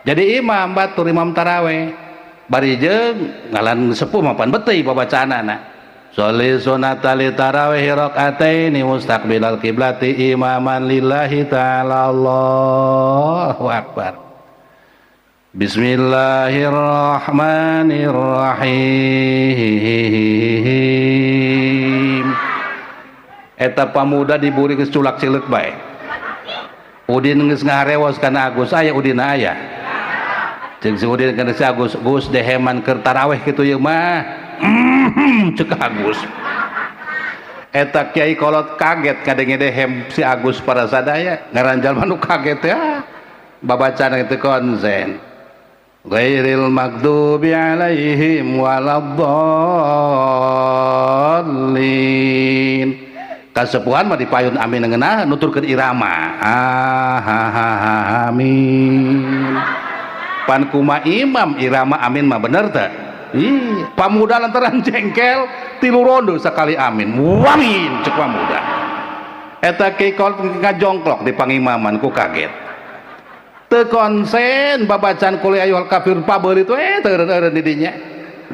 Jadi imam batur imam taraweh bari jeung ngalan sepuh mapan betei babacaanana. Sholli sunata li tarawih rakaataini mustaqbilal qiblati imaman lillahi ta'ala. Allahu akbar. Bismillahirrahmanirrahim. Eta pamuda diburi geus culak cileuk bae. Udin geus ngaharewos kana Agus, aya Udin aya. Ceuk si Udin kana si Agus, Gus deheman keur tarawih kitu ieu mah. Cek Agus. Eta kiai kolot kaget kadenge dehem si Agus para sadaya, ngaran jalma nu kaget ya. Babacana itu konsen. Ghairil maghdubi alaihim waladdallin. Kasepuhan mah dipayun amin ngeunah nuturkeun irama. Ah ha ha ha amin. Pan kuma imam irama amin mah bener teu? Ih, pamuda lantaran jengkel tilu rondo sekali amin. Wamin cek pamuda. Eta kiai kolot ngajongklok di pangimaman ku kaget. Teu konsen babacaan qul ya ayyuhal kafirun pabeulit we teu eureun-eureun di dinya.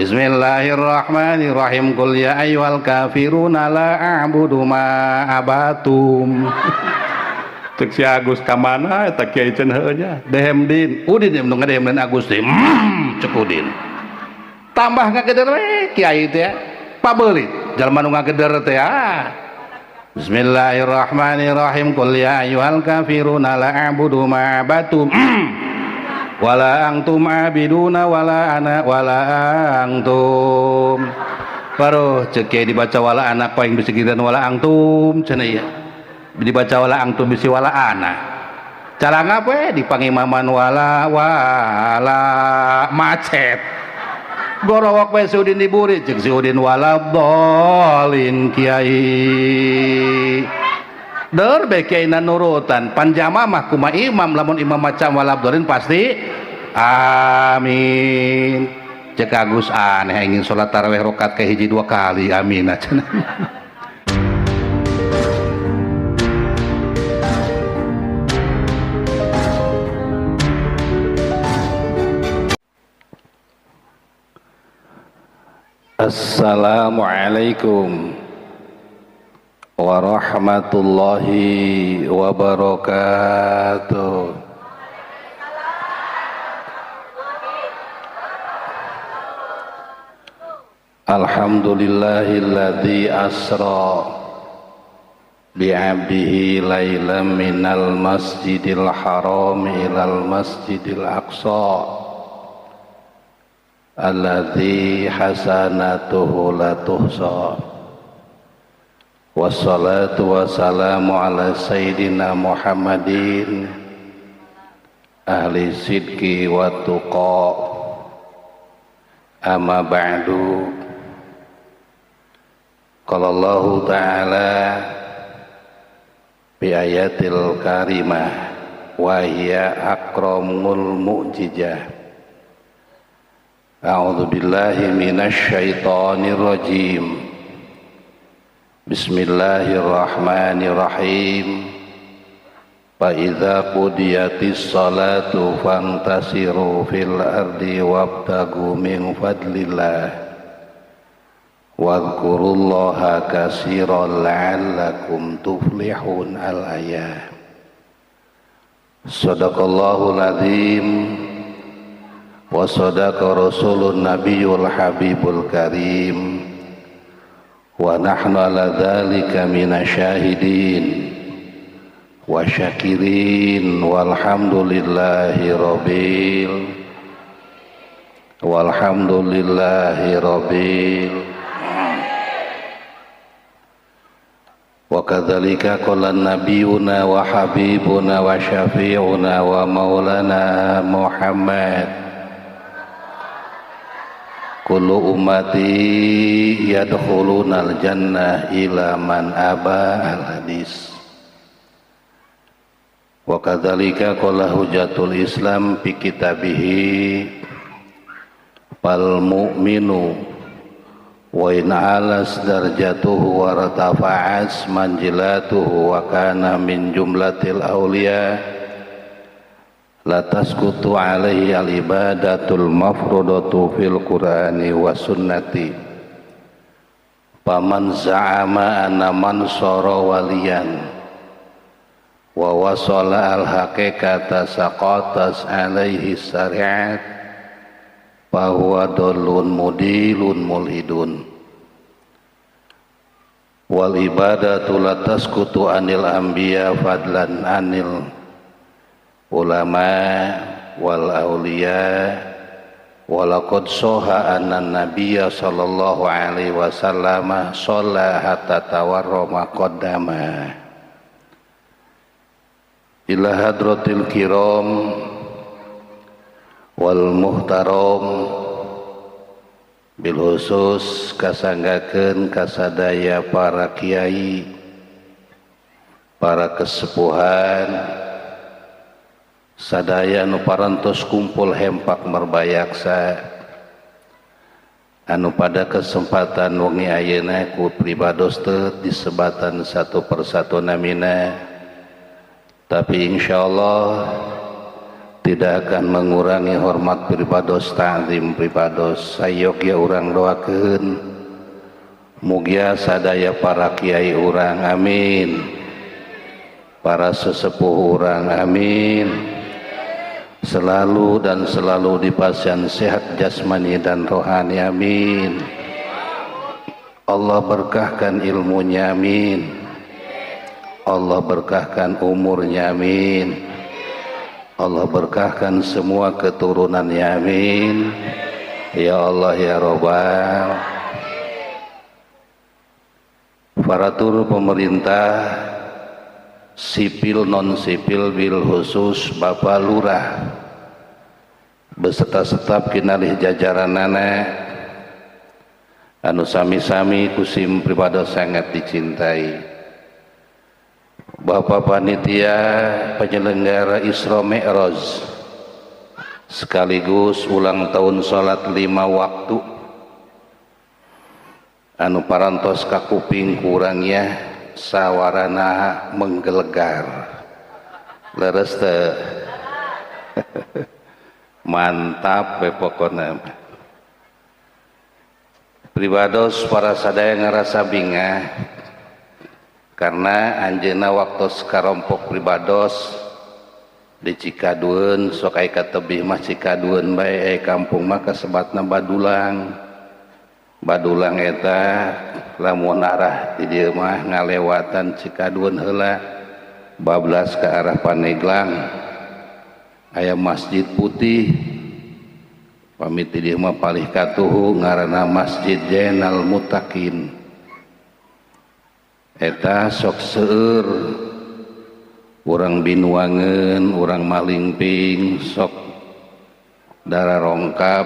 Bismillahirrahmanirrahim. Qul ya ayyuhal kafirun la a'budu ma abatum. Cek si Agus ka mana eta kiai cenah heueuh nya. Dehem din, Udin nu ngadehem lain Agus teh. Cek Udin. Tambah ngageder we kiai teh pabeulit jalma nu ngageder teh ah. Bismillahirrahmanirrahim. Qul ya ayyuhal kafirun la a'budu ma abatum wala antum abiduna wala ana wala antum. Baruh cek kiai dibaca wala ana poing bisi giliran wala antum cenah ieu. Dibaca wala antum bisi wala ana. Calangap we dipangimaman wala wala macet. Gorowok we si Udin diburi cek si Udin wala dolin kiai. Der be kiai nurutan panjama mah kuma imam lamun imam macam wala dolin pasti amin. Cek Agus aneh ingin salat tarawih rakaat ke hiji dua kali amin cenah. Assalamualaikum warahmatullahi wabarakatuh. Alhamdulillahilladzi asra bi'abdihi lailan minal masjidil haram ilal masjidil aqsa alladzi hasanatuhu la tuhsa. Wassalatu wassalamu ala sayyidina Muhammadin ahli sidqi wa tuqa. Amma ba'du. Qala Allahu ta'ala bi ayatil karimah wa hiya akramul mu'jizah. A'udzu billahi minasy syaithanir rajim. Bismillahirrahmanirrahim. Fa idza qudiyatis salatu fantasiru fil ardi wabtagu min fadlillah wadhkurullaha katsiran la'allakum tuflihun. Al-ayah. Shadaqallahul azim. Wa sadaqa rasulun nabiyul habibul karim. Wa nahnu ala dzalika minasyahidin wa syakirin. Walhamdulillahi rabbil walhamdulillahi rabbil. Wa kadzalika qala nabiyuna wa habibuna wa syafi'una wa maulana Muhammad kullu ummati yadkhulunal jannah ila man aba al hadis. Wa kadzalika qala hujatul Islam fi kitabihi fal mu'minu wa in alas darjatuhu wa ratafa'at manjilatuhu wa kana min jumlatil awliya La tasqutu alaihi al-ibadatul mafrudatu fil Qur'ani wa sunnati. Paman za'ama anna man sara waliyan wa wasala al-haqiqata saqatas alaihi syari'at fa huwa dallun mudilun mulhidun. Wal ibadatu la tasqutu anil anbiya fadlan anil ulama wal awliya. Walaqad soha anna nabiyya sallallahu alaihi wasallam shalla hatta tawarrama qaddama ila hadratil kiram wal muhtaram bil khusus kasanggakeun kasadaya para kiai, para kesepuhan sadaya anu parantos kumpul hempak merbayaksa anu pada kesempatan wengi ayeuna ku pribados teu disebatan satu persatu namina, tapi insyaallah tidak akan mengurangi hormat pribados, ta'zim pribados. Sayogya urang doakeun mugia sadaya para kiai urang, amin, para sesepuh urang, amin, selalu dan selalu dipasihan sehat jasmani dan rohani, amin. Allah berkahkan ilmunya, amin. Allah berkahkan umurnya, amin. Allah berkahkan semua keturunannya, amin. Ya Allah ya Robbal. Faratur pemerintah sipil non sipil bil khusus Bapak Lurah beserta staf kinalih jajaranana anu sami-sami kusim pribados sangat dicintai. Bapak panitia penyelenggara Isra Mi'raj sekaligus ulang tahun salat 5 waktu anu parantos kakuping kurangnya sawarana menggelegar leres teu. Mantap we pokona. Pribados para sadaya ngarasa bingah karena anjeunna waktos karompok pribados di Cikadueun sok aya katebih mah Cikadueun bae kampung mah kasebatna Badulang. Badulang eta lamun arah di dieu mah ngalewatan Cikadueun heula bablas ke arah Paneglang aya masjid putih pamit di dieu mah palih katuhu ngaranna Masjid Zainal Muttaqin. Eta sok seueur urang Binuangeun, urang Malingping sok darah rongkap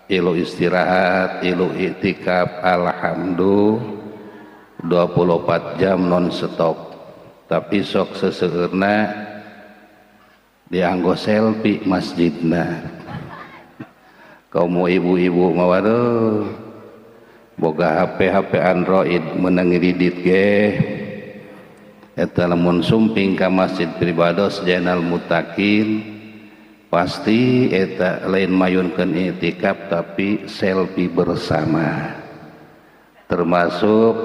ilu istirahat, ilu iktikaf, alhamdulillah 24 jam non stop. Tapi sok seseueurna dianggo selfie masjidna. Kaum ibu-ibu mah waduh boga HP Android menang ngidit ge. Eta lamun sumping ka masjid pribados Zainal Muttaqin pasti eta lain mayunkeun iktikaf tapi selfie bersama, termasuk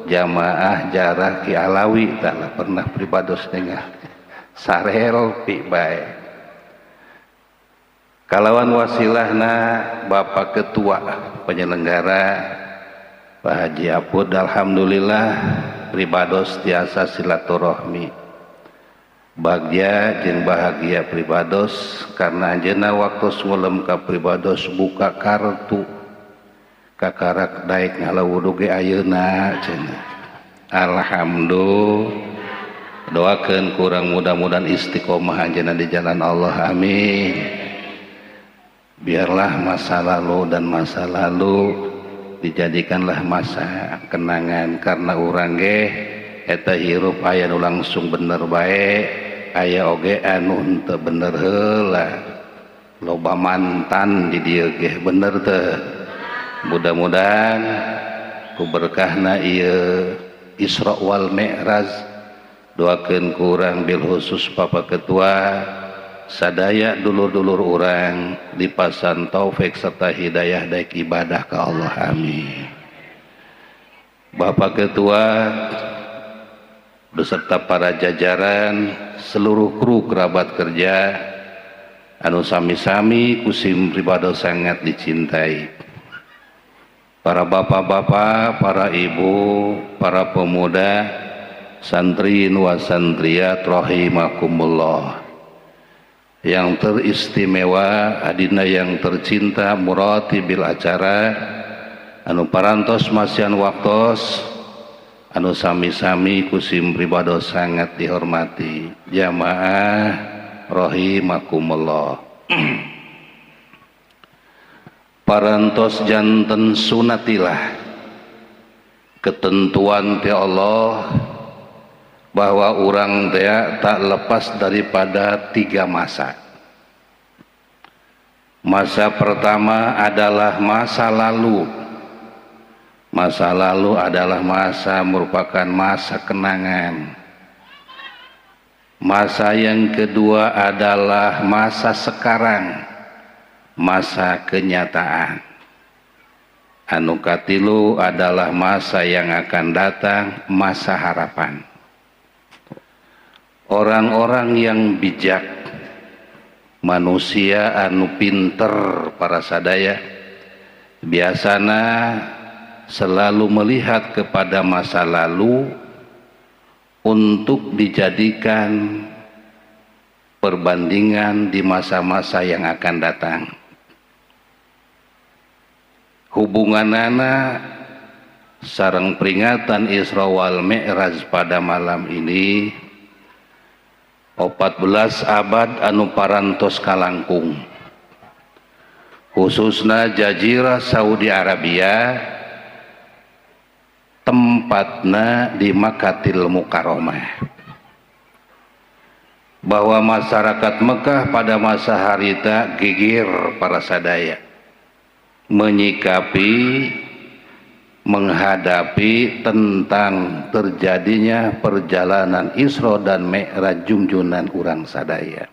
jamaah jarah Ki Alawi tak pernah pribados nengah sarelpi bae. Kalawan wasilahna Bapak Ketua penyelenggara Pak Haji Apud, alhamdulillah pribados tiasa silaturahmi bagja jeung bahagia pribados karena anjeunna waktu ngulem ka pribados buka kartu kakarak daek ngalawudu ge ayeuna cenah. Alhamdulillah, doakeun kurang mudah-mudahan istiqomah anjeunna di jalan Allah, amin. Biarlah masa lalu dan masa lalu dijadikanlah masa kenangan karena urang ge eta hirup aya nu langsung bener bae, aya oge anu henteu bener heula. Loba mantan di dieu ge bener teu. Mudah-mudahan ku berkahna ieu Isra wal Mi'raj, doakeun ku urang bil khusus Bapak Ketua sadaya dulur-dulur urang dipasan taufik serta hidayah daik ibadah ka Allah, amin. Bapak Ketua beserta para jajaran seluruh kru kerabat kerja anu sami-sami kusim pribadi sangat dicintai, para bapak-bapak, para ibu, para pemuda, santri wa santriat rahimakumullah. Yang teristimewa adina yang tercinta muratibil acara anu parantos masian waktos anu sami-sami kusim pribadi sangat dihormati, jamaah rahimakumullah. Parantos janten sunatilah ketentuan ti Allah bahwa urang teh tak lepas daripada tiga masa. Masa pertama adalah masa lalu. Masa lalu adalah masa merupakan masa kenangan. Masa yang kedua adalah masa sekarang, masa kenyataan. Anu katilu adalah masa yang akan datang, masa harapan. Orang-orang yang bijak, manusia anu pinter para sadaya, biasana selalu melihat kepada masa lalu untuk dijadikan perbandingan di masa-masa yang akan datang. Hubunganana sareng peringatan Isra wal Mi'raj pada malam ini 14 abad anu parantos kalangkung, khususna Jazirah Saudi Arabia, tempatna di Makkatil Mukarramah. Bahwa masyarakat Mekah pada masa harita gigir para sadaya menyikapi, menghadapi tentang terjadinya perjalanan Isra dan Mi'raj junjunan urang sadaya.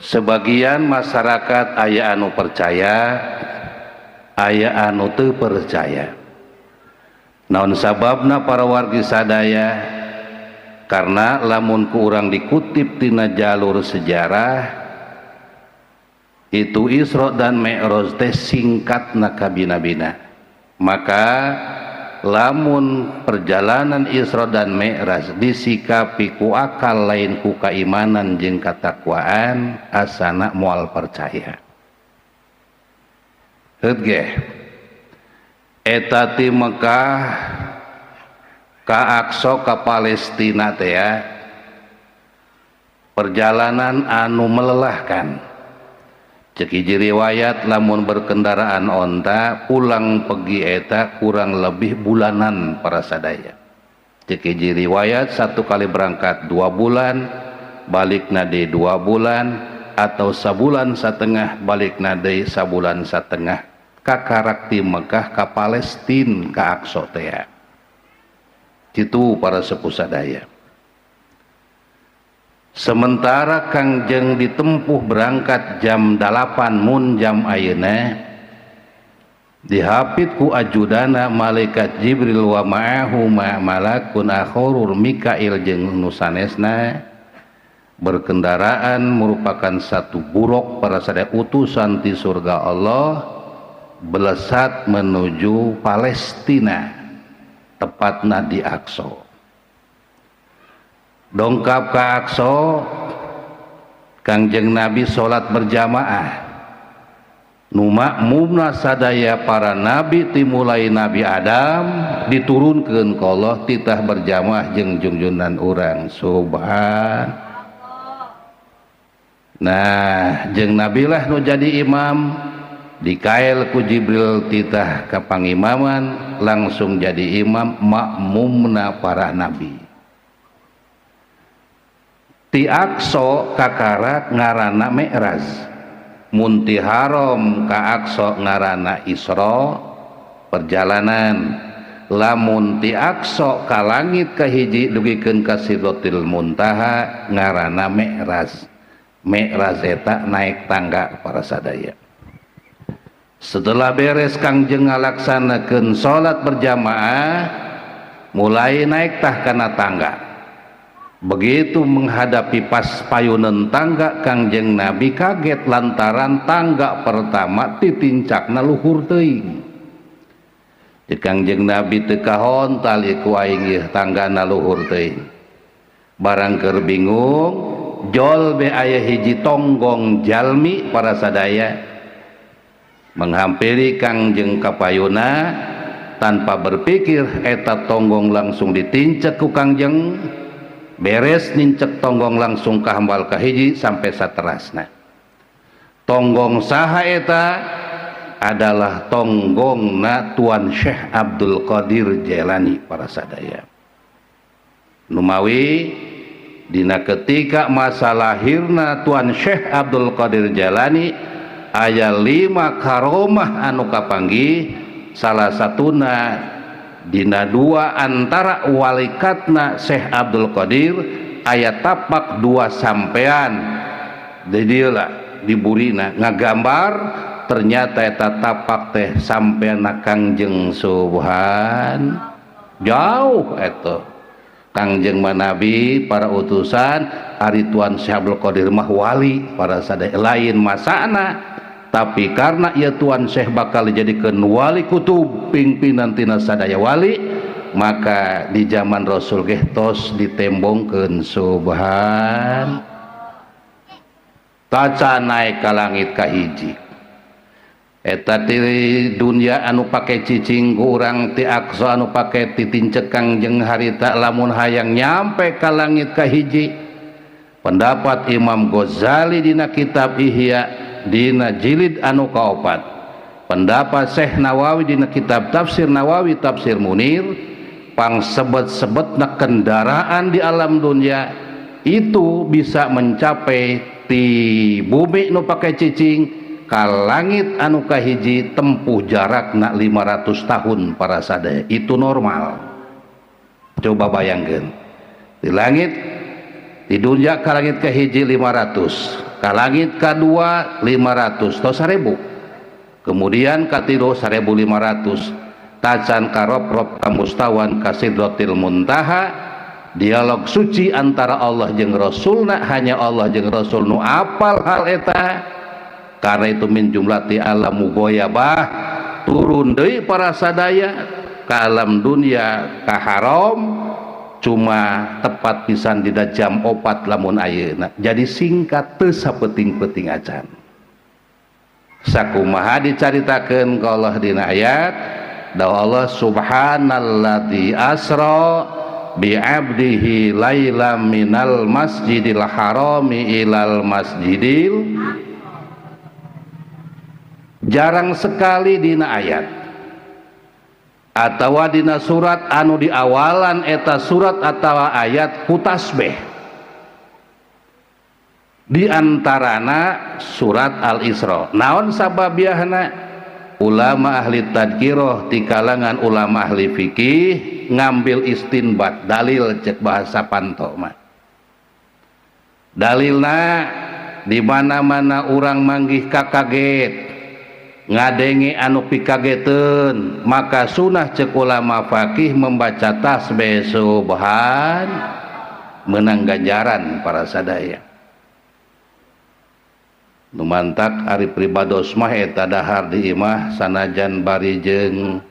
Sebagian masyarakat aya anu percaya, aya anu teu percaya. Naon sababna para wargi sadaya? Karena lamun ku urang dikutip tina jalur sejarah itu Isra dan Mi'raj teh singkatna kabina-bina. Maka lamun perjalanan Isra dan Mi'raj disikapi ku akal lain ku keimanan jeung katakwaan, asana moal percaya. Heut ge eta ti Mekah ka Aqsa ka Palestina teh ya, perjalanan anu melelahkan. Cek hiji riwayat lamun berkendaraan onta pulang pergi eta kurang lebih bulanan para sadaya. Cek hiji riwayat satu kali berangkat 2 bulan, balik nade 2 bulan, atau sabulan setengah balik nade sabulan setengah kakarak ti Mekah ka Palestina ka Aqsa teh. Kitu para sepuh sadaya. Sementara Kangjeng ditempuh berangkat jam 8 mun jam ayeuna dihapit ku ajudana malaikat Jibril wa ma'ahu ma malakun akhorur Mikail jeung nu sanesna berkendaraan merupakan satu buruk para sadaya utusan ti surga Allah belesat menuju Palestina, tepatna di Aqsa. Dongkap ka Aqsa, Kangjeng Nabi salat berjamaah. Nu makmumna sadaya para nabi timulai Nabi Adam diturunkeun ka Allah titah berjamaah jeung junjunan urang. Subhan. Nah, jeung Nabilah nu jadi imam, dikael ku Jibril titah ka pangimaman, langsung jadi imam makmumna para nabi. Ti Aqsa kakarak ngaranna Mi'raj, mun ti Haram ka Aqsa ngaranna Isra, perjalanan. Lamun ti Aqsa ka langit kahiji dugikeun ka Sidratil Muntaha ngaranna Mi'raj. Mi'raj eta naik tangga para sadaya. Setelah beres Kangjeng ngalaksanakeun salat berjamaah, mulai naik tah kana tangga. Begitu menghadapi pas payunan tangga, Kangjeng Nabi kaget lantaran tangga pertama titincakna luhur teuing. Di Kangjeng Nabi teu kahontal ieu ku aing ieu tanggana luhur teuing. Barang keur bingung, jol be aya hiji tonggong jalmi para sadaya menghampiri Kangjeng kapayuna. Tanpa berpikir eta tonggong langsung ditincek ku Kangjeng. Beres nincek tonggong langsung ka hambal kahiji sampai saterasna. Tonggong saha eta adalah tonggongna Tuan Syekh Abdul Qadir Jailani para sadaya. Numawi dina ketika masa lahirna Tuan Syekh Abdul Qadir Jailani aya 5 karomah anu kapanggih, salah satuna dina 2 antara walikatna Syekh Abdul Qadir aya tapak 2 sampean di dieu lah diburina ngagambar ternyata eta tapak teh sampean Kangjeng Subhan jauh eta Kangjeng manabi para utusan ari Tuan Syekh Abdul Qadir mah wali para sadaya lain masana tapi karena ia Tuan Syekh bakal dijadikeun wali kutub pimpinan tina sadaya wali maka di zaman Rasul ge tos ditembongkeun subhan taca naik ka langit kahiji eta ti dunya anu pake cicing ku urang ti Aqsa anu pake titincek Kangjeng harita lamun hayang nyampe ka langit kahiji pendapat Imam Ghazali dina kitab Ihya dina jilid anu kaopat, pendapat Syekh Nawawi dina kitab Tafsir Nawawi Tafsir Munir, pang sebet-sebetna kendaraan di alam dunia itu bisa mencapai ti bumi nu pake cicing ka langit anu kahiji tempuh jarakna 500 tahun para sadaya. Itu normal. Coba bayangkeun di langit di dunia ka langit kahiji 500, ka langit kadua 500 atau 1000, kemudian katilu 1500, tacan karoprop kamustawan kasidratil muntaha. Dialog suci antara Allah jeung Rasulna, hanya Allah jeung Rasul nu apal hal eta. Karena itu min jumlati alam mugoyabah turun deui para sadaya ka alam dunia ka haram cuma tepat pisan dina jam 4 lamun ayeuna. Jadi singkat teu sapeting-peting acan. Sakumaha dicaritakeun ka Allah dina ayat da Allah subhanalladzi asra bi abdihi lailam minal masjidil harami ilal masjidil. Jarang sekali dina ayat atawa dina surat anu di awalan eta surat atawa ayat ku tasbih. Di antarana surat Al-Isra. Naon sababiahna? Ulama ahli tadkiroh di kalangan ulama ahli fikih ngambil istinbat dalil cek bahasa panto mah. Dalilna di mana-mana urang manggih kakaget ngadenge anu pikageteun maka sunah cek ulama fakih membaca tasbih subhan menang ganjaran para sadaya. Nu mantak ari pribados mah eta dahar di imah sanajan bari jeung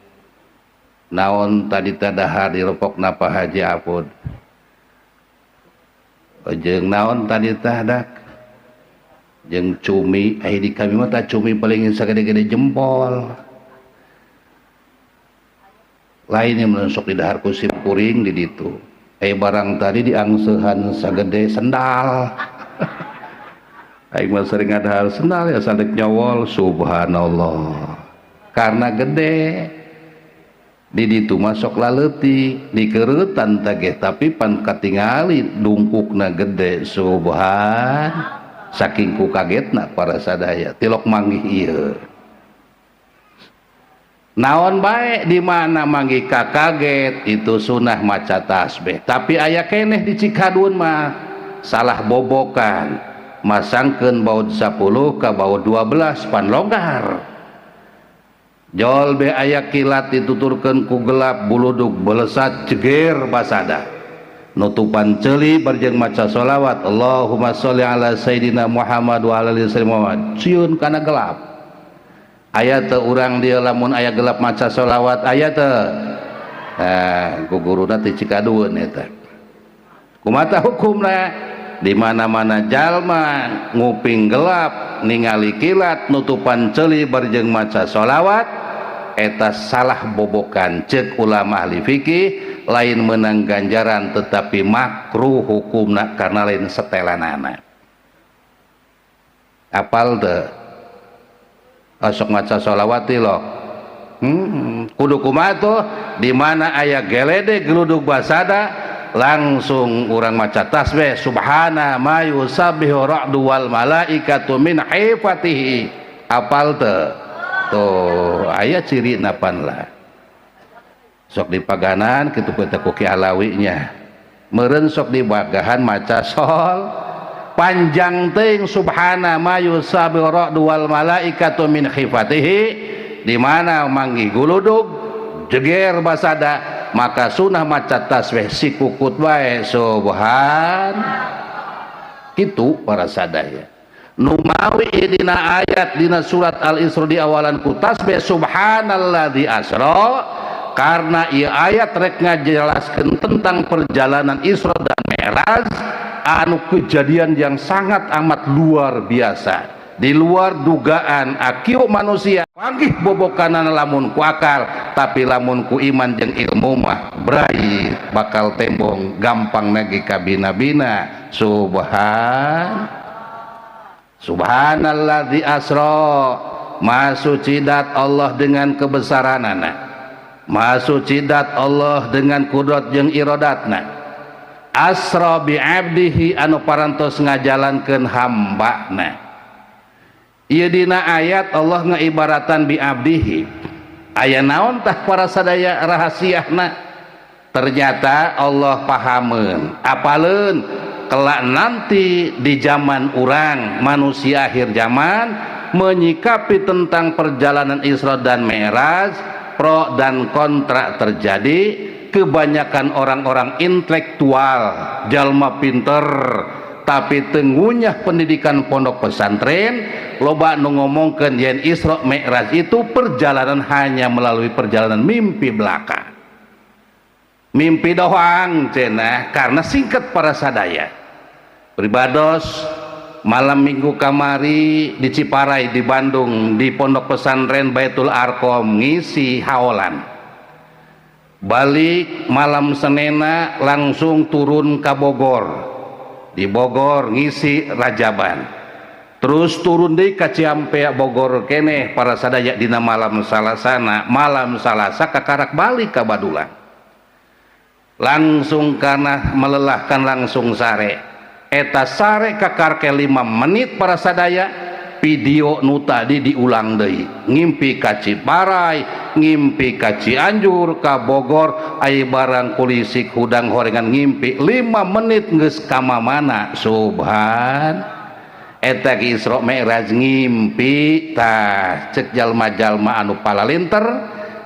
naon tadi teh dahar direpokna Pak Haji Apud jeung naon tadi teh dak jeung cumi, di kami mah tah cumi paling sagede-gede jempol. Lain yang menusuk di dahar ku sim kuring di ditu. Barang tadi diangsehan sagede sendal. Aing mah sering ngadahar sendal ya sadek nyawol subhanallah. Karena gede di ditu masuk laleutik dikeureutan teh tapi pan katingali dungkukna gede subhan. Saking ku kagetna para sadaya tilok manggih ieu. Naon bae di mana manggih kaget itu sunah maca tasbih. Tapi aya keneh di Cikadun mah salah bobokan, masangkeun baut 10 ka baut 12 pan longgar. Jol be aya kilat dituturkeun ku gelap buludug belesat jeger basada. Nutupan ceuli barjeng maca sholawat Allahumma sholli ala sayidina Muhammad wa ala ali sayyidina Muhammad. Sieun kana gelap. Aya teu urang dieu lamun aya gelap maca sholawat aya teu? Nah, ku guruna ti Cikaduen eta. Kumaha hukumna? Di mana-mana jalma nguping gelap ningali kilat nutupan ceuli barjeng maca sholawat eta salah bobokan cek ulama ahli fikih, lain menang ganjaran tetapi makruh hukumna karena lain setelanana. Apal teu? Sok maca sholawat loh. Kudu kumaha tuh? Di mana aya gelede geluduk basada langsung urang maca tasbih subhana ma yusabbihu ra'du wal malaikatu min hifatihi. Apal teu? Tuh aya ciri napan lah. Sok di paganan kitu ku Ki Alawi nya. Meureun sok di bagahan maca sol panjang teuing subhana ma yusabbihu ra'du wal malaikatu min khifatihi. Di mana manggih guludug jeger basada maka sunah maca tasbih si kukut wae subhan. Kitu para sadaya. Numawi dina ayat dina surat Al-Isra di awalan ku tasbih subhanalladzi asra, karena ieu ayat rek ngajelaskeun tentang perjalanan Isra dan Mi'raj anu kejadian yang sangat amat luar biasa di luar dugaan akiu manusia. Panggih bobokanan lamun ku akal, tapi lamun ku iman jeung ilmu mah brai bakal tembong gampang nagi kabina-bina. Subhanalladzi asra, maha suci dat Allah dengan kebesaranana, maha suci dat Allah dengan kudrat jeung irodatna. Asra bi abdihi anu parantos ngajalankeun hambana. Ieu dina ayat Allah ngaibaratan bi abdihi. Aya naon tah para sadaya rahasiahna? Ternyata Allah pahameun, apaleun kelak nanti di zaman urang manusia akhir zaman menyikapi tentang perjalanan Isra dan Mi'raj, pro dan kontra terjadi. Kebanyakan orang-orang intelektual, jalma pinter, tapi tengunyah pendidikan pondok pesantren, loba nu ngomongkeun yen Isra Mi'raj itu perjalanan hanya melalui perjalanan mimpi belaka. Mimpi doang cenah, karena singkat para sadaya. Pribados malam minggu kamari di Ciparai di Bandung di pondok pesantren Baitul Arqam ngisi haolan. Balik malam Senena langsung turun ke Bogor. Di Bogor ngisi Rajaban. Terus turun di ka Ciampea Bogor keneh para sadaya dina malam Salasana, malam Salasa kakarak balik ka Badulang. Langsung karena melelahkan langsung sare. Eta sare kakarke 5 menit para sadaya, video nu tadi diulang deui. Ngimpi ka Ciparai, ngimpi ka Cianjur, ka Bogor, aya barang kulisik hudang horengan ngimpi 5 menit geus ka mamana. Subhan. Eta ge Isra Mi'raj ngimpi tah cek jalma-jalma anu palalinter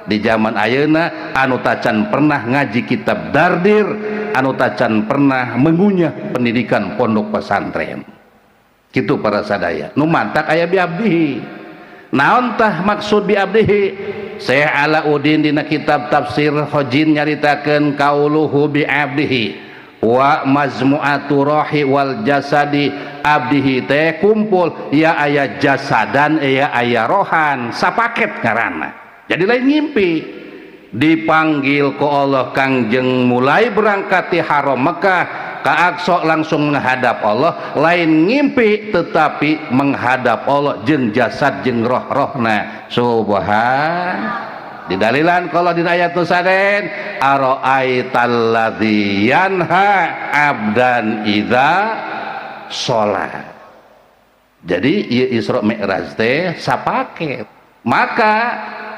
di zaman ayeuna anu tacan pernah ngaji kitab Dardir, anu tacan pernah mengunyah pendidikan pondok pesantren. Kitu para sadaya. Nu mantak aya bi abdihi. Naon tah maksud bi abdihi? Syekh Alauddin dina kitab tafsir Khojin nyaritakeun kauluhu bi abdihi wa mazmu'atu rohi wal jasadi. Abdihi teh kumpul ya aya jasadan ya aya rohan, sapaket ngaranna. Jadi lain ngimpi. Dipanggil ku Allah Kangjeng mulai berangkat di Haram Mekah ke Aqsa langsung menghadap Allah, lain ngimpi tetapi menghadap Allah jeung jasad jeung roh-rohna. Subhan. Didalilan kalau di ayat nusaden ara'aital ladzi yanha abdan idza sholat. Jadi ieu Isra Mi'raj teh sapaket. Maka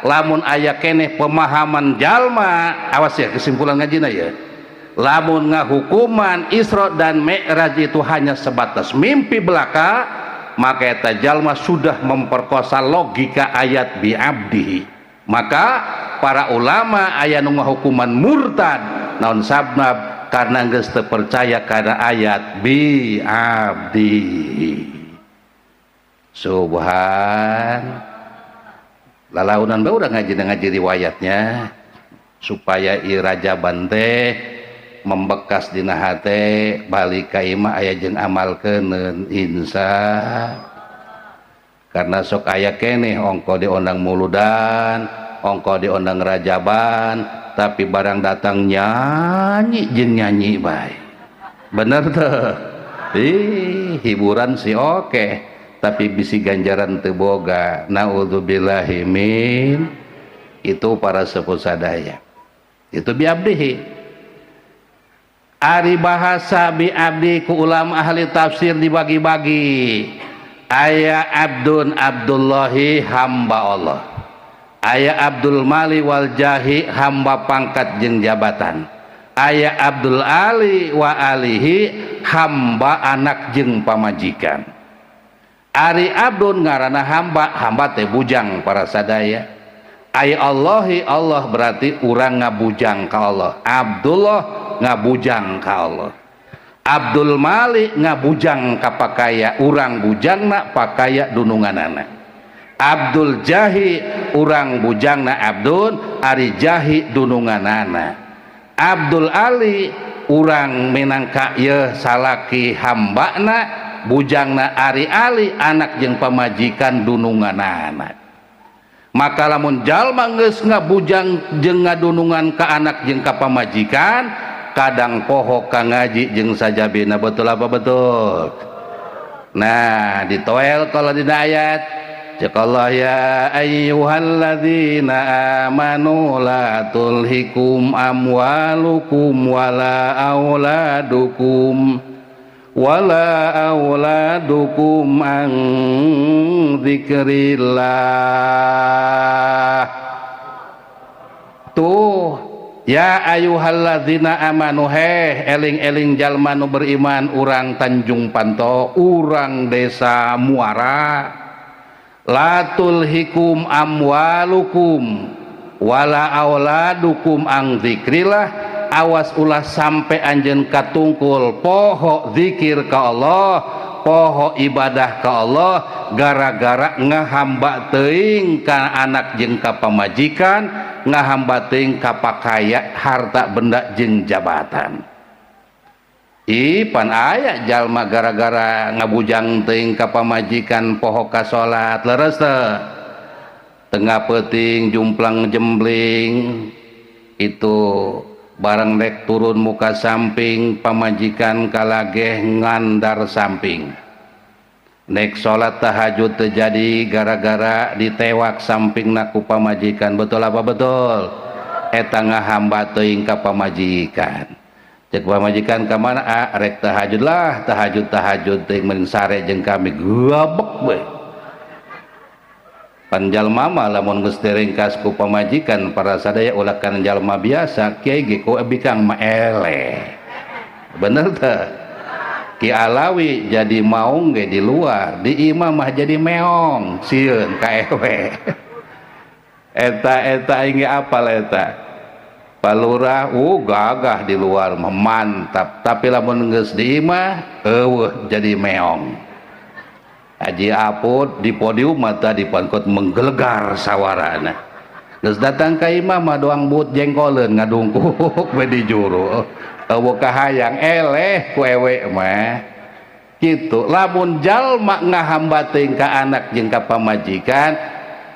lamun aya keneh pemahaman jalma, awas ya kesimpulan ngajina ya, lamun ngahukuman Isra dan Mi'raj itu hanya sebatas mimpi belaka, maka eta jalma sudah memperkosa logika ayat bi'abdihi. Maka para ulama aya nu ngahukuman murtad naon sabab, karena geus teu percaya kana ayat bi'abdihi. Subhan lalaunan bae urang ngaji riwayatnya supaya i rajaban teh membekas dina hate, balik ka imah aya jeung amalkeuneun insya. Karena sok aya keneh ongko diondang muludan, ongko diondang rajaban, tapi barang datang nyanyi jeung nyanyi bae. Bener teu? Ih, hiburan sih oke, tapi bisi ganjaran teu boga. Naudzubillahi min. Itu para sepuh sadaya. Itu biabdihi. Ari bahasa biabdi ku ulama ahli tafsir dibagi-bagi. Aya abdun Abdullahi hamba Allah, aya Abdul Mali wal Jahi hamba pangkat jeung jabatan, aya Abdul Ali wa alihi hamba anak jeung pamajikan. Ari abdun ngaranna hamba, hamba teh bujang para sadaya. Aya Allahi Allah berarti urang ngabujang ka Allah, Abdullah ngabujang ka Allah, Abdul Malik ngabujang ka pakaya, urang bujangna pakaya dununganana. Abdul Jahi urang bujangna abdun, ari jahi dununganana. Abdul Ali urang minangka yeuh salaki hambana bujangna ari Ali anak jeung pamajikan dununganana. Maka lamun jalma geus ngabujang jeung ngadunungan ka anak jeung ka pamajikan, kadang poho ka ngaji jeung sajabina. Betul apa betul? Nah, ditoel kalau dina ayat cek Allah, ya ayyuhalladzina amanu la tulhikum amwalukum wala auladukum wala auladukum an dzikrillah. Tuh, ya ayyuhalladzina amanu, heh eling-eling jalma nu beriman urang Tanjung Panto, urang desa Muara, la tulhikum amwalukum wala auladukum an dzikrillah. Awas ulah sampai anjeun katungkul poho zikir ka Allah, poho ibadah ka Allah, gara-gara ngahamba teuing ka anak jeung ka pamajikan, ngahamba teuing ka pakaya harta benda jeung jabatan. Ih, pan aya jalma gara-gara ngabujang teuing ka pamajikan poho ka salat, leres teu? Tengah peuting jumplang jembling itu barang rek turun muka samping pamajikan kalageh ngandar samping. Nek salat tahajud terjadi gara-gara ditewak samping naku pamajikan. Betul apa betul? Eta ngahamba teuing ka pamajikan. Cek pamajikan ka mana? Ah, rek tahajud lah, tahajud tahajud teuing mending sare jeung kami gabek we. Pan jalma mah lamun geus diringkas ku pamajikan para sadaya ulah kana jalma biasa, kiai ge ku bikang mah eleh. Bener teu? Ki Alawi jadi maung ge di luar, di imah mah jadi meong, sieun ka ewe. Eta eta aing ge apal eta. Palurah gagah di luar mah mantap, tapi lamun geus di imah eueuh jadi meong. Haji Apud di podium mata di pangkot menggelegar sawarana. Geus datang ka imah mah doang but jengkoleun ngadungkuk we di juru. Eueuh kahayang eleh ku ewe mah. Kitu lamun jalma ngahamba teuing ka anak jeung ka pamajikan,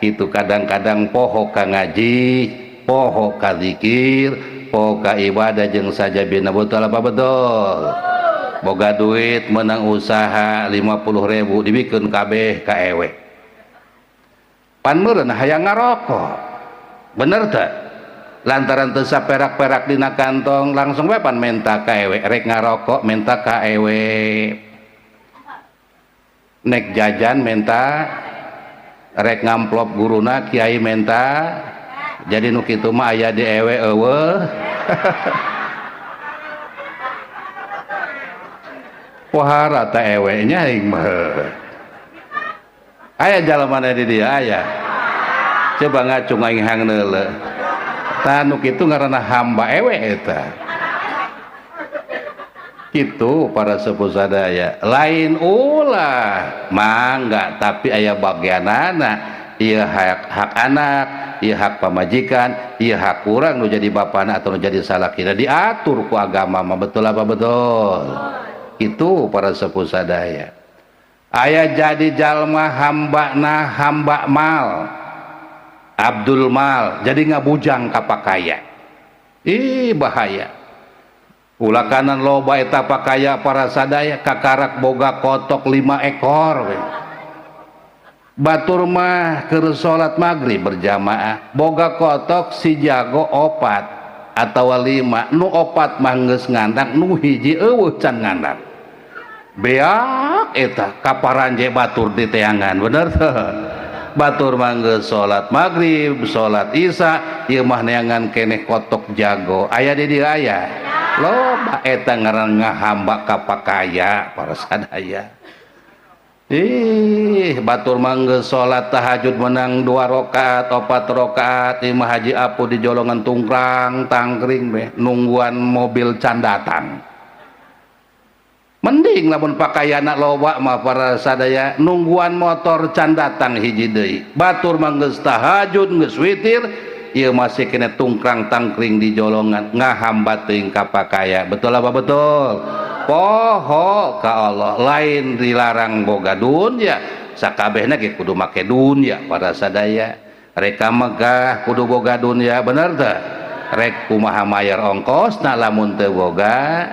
kitu kadang-kadang poho ka ngaji, poho ka zikir, poho ka ibadah jeung sajabina. Betul apa betul? Boga duit menang usaha 50.000 dibikeun kabeh ka ewe. Pan meureun hayang ngarokok. Bener teu? Lantaran teu saperak-perak dina kantong langsung we pan menta ka ewe, rek ngarokok menta ka ewe. Nek jajan menta. Rek ngamplop guruna kiai menta. Jadi nu kitu mah aya di ewe eueuh. Pohara ta ewe nya aing mah. Aya jalmana di dieu aya. Coba ngacung aing hang neuleuh. Tah nu kitu ngaranna hamba ewe eta. Kitu para sepuh sadaya. Lain ulah mangga tapi aya bagianana. Ieu hak anak, ieu hak pamajikan, ieu hak urang nu jadi bapana atau nu jadi salakina diatur ku agama mah, betul apa betul? Itu para sepuh sadaya. Aya jadi jalma hambana hamba mal, Abdul Mal, jadi ngabujang ka pakaya. Ih bahaya. Ulah kanan loba eta pakaya para sadaya kakarak boga kotok 5 ekor we. Batur mah keur salat maghrib berjamaah boga kotok si jago 4 atawa 5, nu 4 mah geus ngandang, nu hiji eueuh can ngandang. Beak eta kaparanje batur di teangan, bener teu? Batur mah geus salat maghrib, salat isya, ieu mah neangan keneh kotok jago. Aya di dieu aya. Loba eta ngaran ngahamba ka pakaya para sadaya. Ih, batur mah geus salat tahajud menang 2 rakaat, 4 rakaat, ieu mah haji apu di jolongan tungkrang tangkring we nungguan mobil can datang. Mending lamun pakaiana loba mah para sadaya nungguan motor can datang hiji deui. Batur mah geus tahajud, geus witir, ieu masih kena tungkrang tangkring di jolongan ngahamba teuing ka pakaya. Betul apa betul? Poho ka Allah, lain dilarang boga dunya, sakabehna ge kudu make dunya para sadaya. Rek ka Mekah kudu boga dunya, bener teu? Rek kumaha mayar ongkosna lamun teu boga?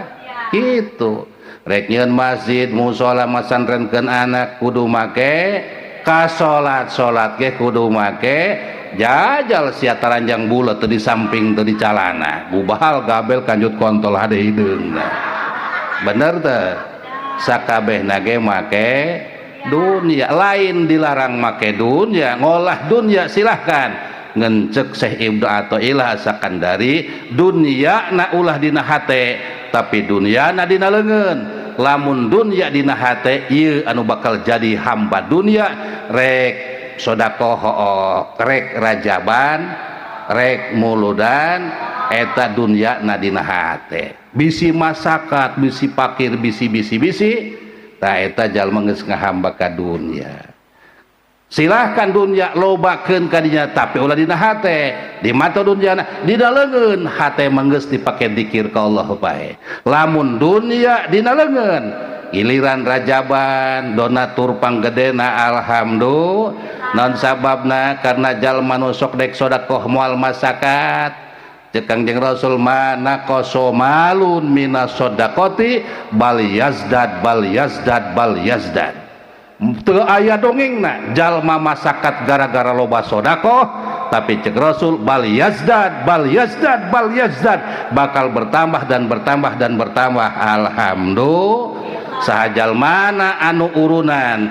Kitu. Rek nyieun masjid, musala, masantrenkeun anak kudu make, ka salat-salat ge kudu make. Jajal sia taranjang bulet teu di samping teu di calana, gubahal gabel kanjut kontol hade hideungna. Bener teu? Sakabehna ge make dunya, lain dilarang make dunya, ngolah dunya silahkan. Ngencek Syekh Ibnu Athaillah Sakandari, dunya na ulah dina hate, tapi dunya na dina leungeun. Lamun dunya dina hate ieu anu bakal jadi hamba dunya, rek sedekah hook, rek rajaban, rek muludan, eta dunya na dina hate. Bisi masakat, bisi pakir, bisi bisi bisi, ta eta jalma geus ngahamba ka dunya. Silahkan dunya lobakeun ka dinya, tapi ulah dina hate, di mata dunyana, dina leungeun hate mah geus dipake dikir ka Allah bae. Lamun dunya dina leungeun, giliran rajaban donatur panggedena alhamdulillah. Naon sababna? Karena jalma nu sok dek sedekah moal masakat. Ceuk Kangjeng Rasul mana kosomalun minas sedekati bal yazdad bal yazdad bal yazdad. Teu aya dongengna jalma masakat gara-gara loba sedekah, tapi ceuk Rasul bal yazdad bal yazdad bal yazdad, bakal bertambah dan bertambah dan bertambah. Alhamdulillah. Saha jalmana anu urunan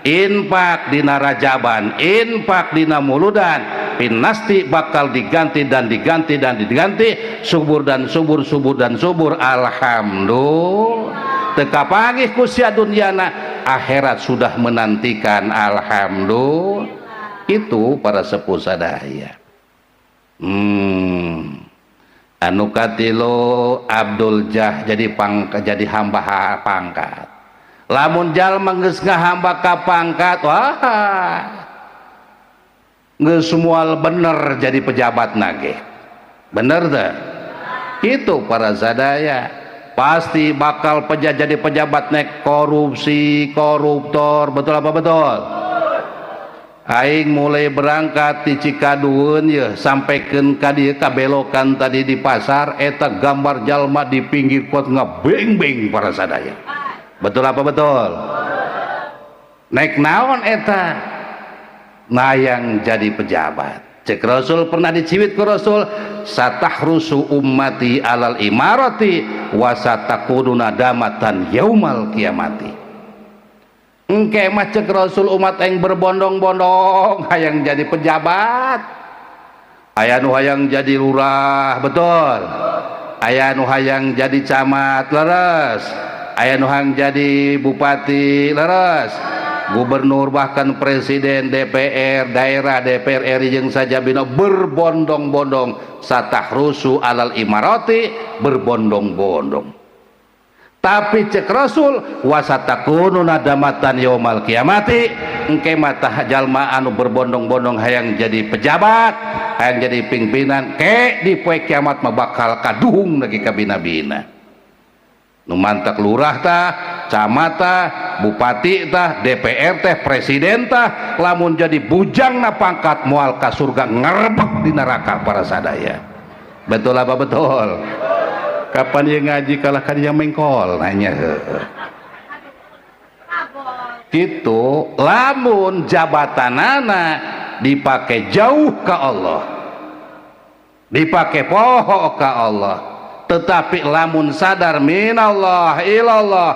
infak dina rajaban, infak dina muludan, pinasti bakal diganti dan diganti dan diganti, subur dan subur, subur dan subur. Alhamdulillah. Teu kapanggih ku sia dunyana, akhirat sudah menantikan. Alhamdulillah. Itu para sepuh sadaya. Anu katilu Abdul Jah jadi jadi hamba pangkat. Lamun jalma geus ngahamba ka pangkat, wah geus moal bener jadi pejabat nage. Bener teu? Itu para sadaya. Pasti bakal jadi pejabat nek korupsi, koruptor, betul apa betul? Aing mulai berangkat di Cikadueun ye sampaikan ka dieu ka belokan tadi di pasar eta gambar jalma di pinggir kot ngebeng-beng para sadaya. Betul apa betul? Naik naon eta? Nayang jadi pejabat. Cek Rasul pernah diciwit ke Rasul, satahrusu ummati alal imarati wa satakunu nadamatan yaumal kiamati. Engke mah cek Rasul, umat yang berbondong-bondong hayang jadi pejabat. Aya nu hayang jadi lurah, betul? Aya nu hayang jadi camat, leres? Aya nu hayang jadi bupati, leres? Gubernur, bahkan presiden, DPR daerah, DPR RI jeung sajabina berbondong-bondong. Satahrusu alal imarati, berbondong-bondong. Tapi cek Rasul, wasatakunu nadamatan yaumal kiamati. Engke mah jalma anu berbondong-bondong hayang jadi pejabat, hayang jadi pimpinan, ke di poe kiamat mah bakal kaduhung lagi kabina-bina. Nu mantak lurah tah, camat tah, bupati tah, DPR teh, presiden tah, lamun jadi bujang na pangkat moal ka surga, ngerebek di neraka para sadaya. Betul apa betul? Kapan dia ngaji kalah kan yang mengkol nanya gitu. Lamun jabatanana dipakai jauh ke Allah, dipakai poho ke Allah. Tetapi lamun sadar minallah ilallah,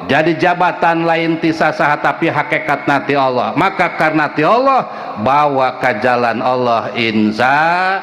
jadi jabatan lain ti sasaha tapi hakikat ti Allah, maka karena ti Allah bawa ke jalan Allah. Insya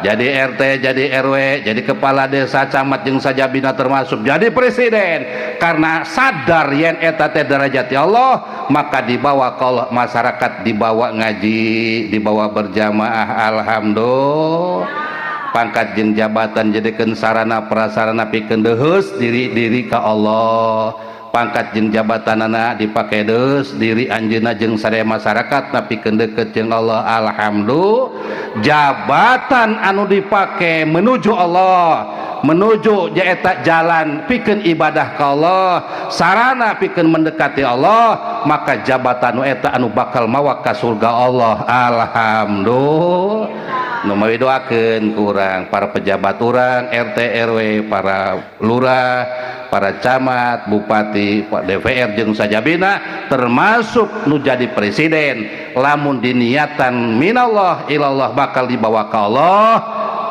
jadi RT, jadi RW, jadi kepala desa, camat jeung sajabina, termasuk jadi presiden, karena sadar yen eta teh derajat ti Allah, maka dibawa ke Allah. Masyarakat dibawa ngaji, dibawa berjamaah, alhamdulillah. Pangkat jeung jabatan jadikeun sarana prasarana pikeun deuheus diri diri ka Allah. Pangkat jeung jabatanana dipake deus diri anjeunna jeung sadaya masyarakat pikeun deukeut jeung Allah, alhamdulillah. Jabatan anu dipake menuju Allah, menuju nyaeta jalan pikeun ibadah ka Allah, sarana pikeun mendekati Allah, maka jabatan nu eta anu bakal mawa ka surga Allah, alhamdulillah. Nu mawi doakeun ku urang para pejabat urang, RT, RW, para lurah, para camat, bupati, Pak DPR jeung sajabina, termasuk nu jadi presiden, lamun diniatan minallah ilallah bakal dibawa ke Allah.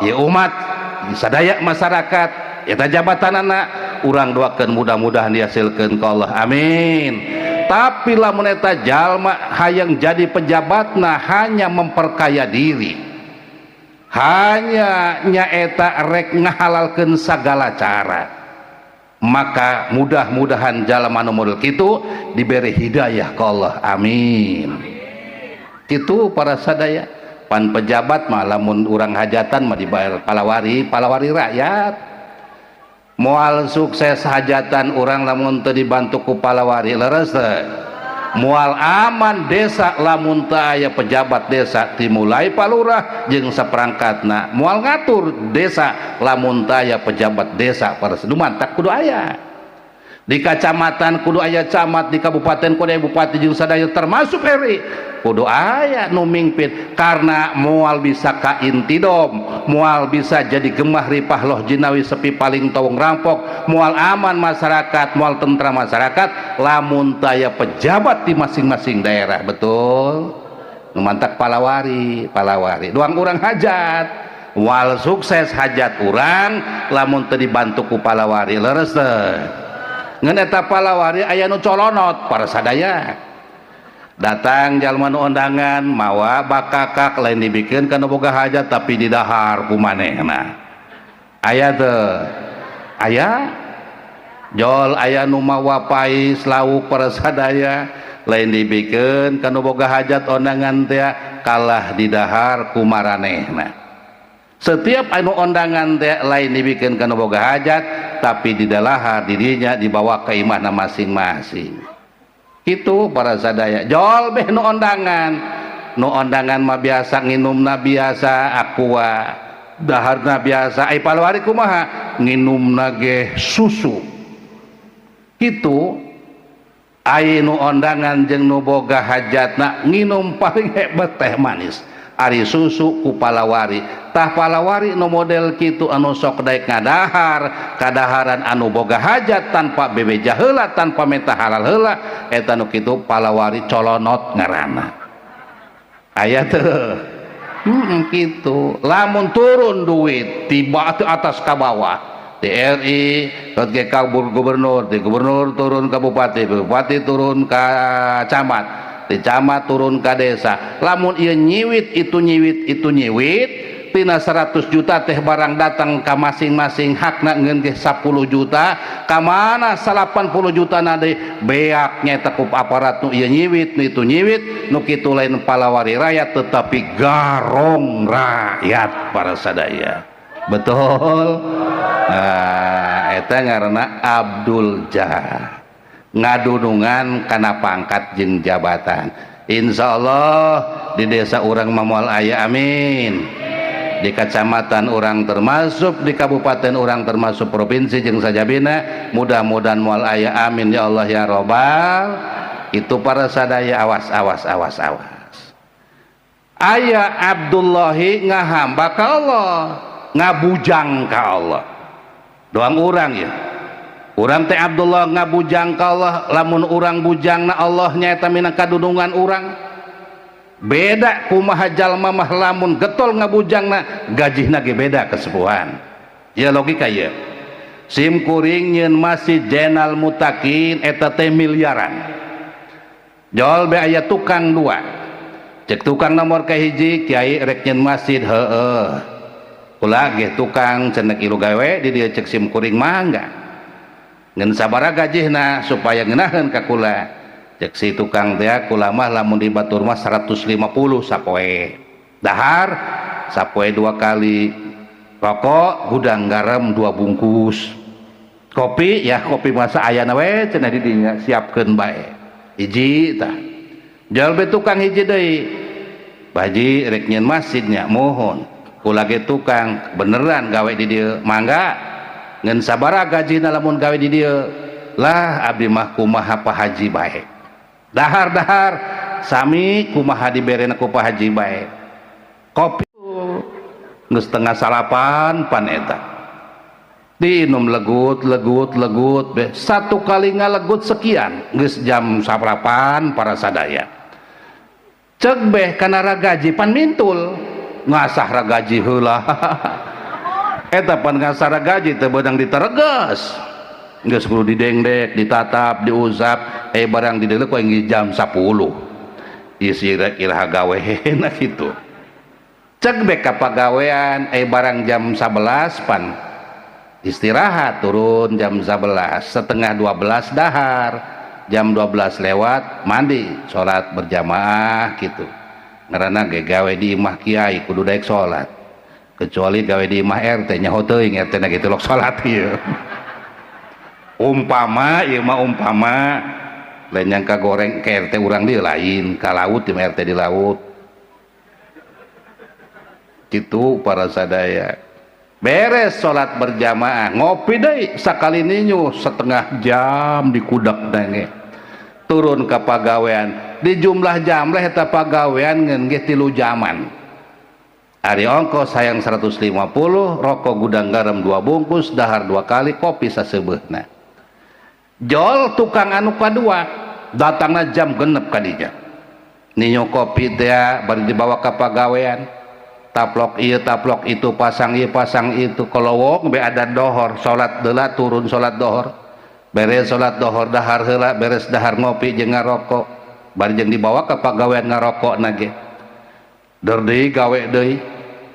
Ya umat sadaya masyarakat eta jabatanana urang doakeun mudah-mudahan dihasilkeun ke Allah, amin. Tapi lamun eta jalma hayang jadi pejabatna hanya memperkaya diri, hanya nyaeta rek ngahalalkeun segala cara, maka mudah-mudahan jalma anu model kitu diberi hidayah ke Allah, amin. Itu para sadaya. Pan pejabat mah lamun urang hajatan mah dibayar palawari, palawari rakyat. Moal sukses hajatan urang lamun teu dibantu ku palawari, leres teu? Moal aman desa lamun teu aya pejabat desa dimulai palurah jeung saperangkatna. Moal ngatur desa lamun teu aya pejabat desa. Para mantak kudu aya di kecamatan, kudu aya camat, di kabupaten kudu aya bupati jeung sadaya, termasuk RI kudu aya nu mimpin, karena moal bisa ka intidom, moal bisa jadi gemah ripah loh jinawi, sepi paling towong rampok. Moal aman masyarakat, moal tentram masyarakat lamun taya pejabat di masing-masing daerah, betul? Nu mantak palawari, palawari doang urang hajat. Moal sukses hajat urang lamun teu dibantu ku palawari, leres teu? Ngan eta palawari aya nu colonot para sadaya. Datang jalma nu undangan mawa bakakak, lain dibikeun kana boga hajat tapi didahar ku manehna. Aya teu? Aya. Jol aya nu mawa pais lauk para sadaya, lain dibikeun kana boga hajat undangan teh, kalah didahar ku maranehna. Setiap anu undangan teh lain dibikeun kana boga hajat tapi didalahar dirinya, dibawa ke imahna masing-masing. Itu para sadaya. Jol beh nu undangan, nu undangan mah biasa nginumna, biasa Aqua, daharna biasa. Ai palawari kumaha? Nginumna ge susu. Kitu. Ai nu undangan jeung nu boga hajatna nginum paling hebat teh manis, ari susu ku palawari. Tah, palawari nu model kitu anu sok daek ngadahar kadaharan anu boga hajat tanpa bebeja heula, tanpa menta halal heula, eta nu kitu palawari colonot ngaranna. Aya teu? Kitu. Lamun turun duit tiba ke atas ka bawah. Di RI ke gubernur, di gubernur turun ke bupati, bupati turun ke camat, di camat turun ke desa. Lamun ieu nyiwit, itu nyiwit, itu nyiwit, tina 100 juta teh barang datang ke masing-masing hakna ngeun ge 10 juta, ka mana 80 juta na deui? Beak nyaeta ku aparat nu ieu nyiwit, nu itu nyiwit. Nu kitu lain palawari rakyat, tetapi garong rakyat, para sadaya. Betul? Nah, eta ngaranna Abdul Jah, ngadunungan kana pangkat jeung jabatan. Insya Allah di desa urang mah moal aya, amin. Di kecamatan urang, termasuk di kabupaten urang, termasuk provinsi jeung sajabina, mudah-mudahan moal aya, amin ya Allah ya robbal. Itu para sadaya, awas, awas, awas, awas. Aya Abdullahi, ngahamba ka Allah, ngabujang ka Allah. Doang urang ya, urang teh Abdullah ngabujang ka Allah. Lamun urang bujang na Allah, nyaeta minangka kadunungan urang. Beda kumaha jalma mah, lamun getol ngabujangna, gajihna ge beda kesepuhan ya. Logika ya, sim kuring nyeun Masjid Jenal Mutakin eta teh miliaran. Jol be aya tukang dua. Cek tukang nomor kahiji, "Kiai, rek nyeun masjid?" "Heeh, kula ge tukang cenah, ilu gawe di dieu." Cek sim kuring, "Mangga, ngan sabaraha gajihna supaya ngeunaheun ka kula?" Cek si tukang teh, "Kula mah lamun di batur mah 150 sapoe, dahar sapoe dua kali, rokok Gudang Garam dua bungkus, kopi ya kopi masa ayana we cenah di dinya, siapkeun bae." Hiji tah. Jol be tukang hiji deui, "Baji, rek nyieun masjidnya?" "Mohon, kula ge tukang beneran gawe di dieu." "Mangga, ngan sabaraha gajina lamun gawe di dieu?" "Lah, abdi mah kumaha Pak Haji bae, dahar-dahar sami kumaha diberena ku Pak Haji bae, kopi." Geus setengah salapan pan eta diinum, legut legut legut be. Satu kali ngalegut sekian, geus jam salapan, para sadaya. Cek beh kana ragaji pan mintul, ngasah ragaji heula eta. Pan ngasah ragaji teh beunang ditereges, geus kudu didengdek, ditatap, diusap, eh barang dideuleu ku aing jam 10. Ieu iraha gawena kitu? Cek bek ka pagawean, eh barang jam 11 pan istirahat, turun jam 11, setengah 12 dahar, jam 12 lewat mandi, sholat berjamaah gitu. Karena ge gawe di imah kiai kudu daek sholat, kecuali gawe di imah RT, nyaho teuing RT na gitu lok sholat ieu. Umpama ieu mah, umpama, lain yang goreng ke RT urang di lain ka laut di RT di laut gitu, para sadaya. Beres sholat berjamaah, ngopi deh sakali, ninyu setengah jam dikudak nenge, turun ke pagawean. Di jumlah jam leh eta pagawean ngan ge 3 jaman. Ari ongkos sayang 150, rokok Gudang Garam dua bungkus, dahar dua kali, kopi sasebeuhna. Jol tukang anu kadua datangna jam 6 kadinya, ninyu kopi teh bari dibawa ke pagawean, taplok iya, taplok itu, pasang iya, pasang itu, kolowong be ada dohor, salat deula, turun salat dohor. Beres salat dohor, dahar heula. Beres dahar, ngopi jeung ngarokok, bari jeung dibawa ke pagawean ngarokok nage der deui, gawe deui.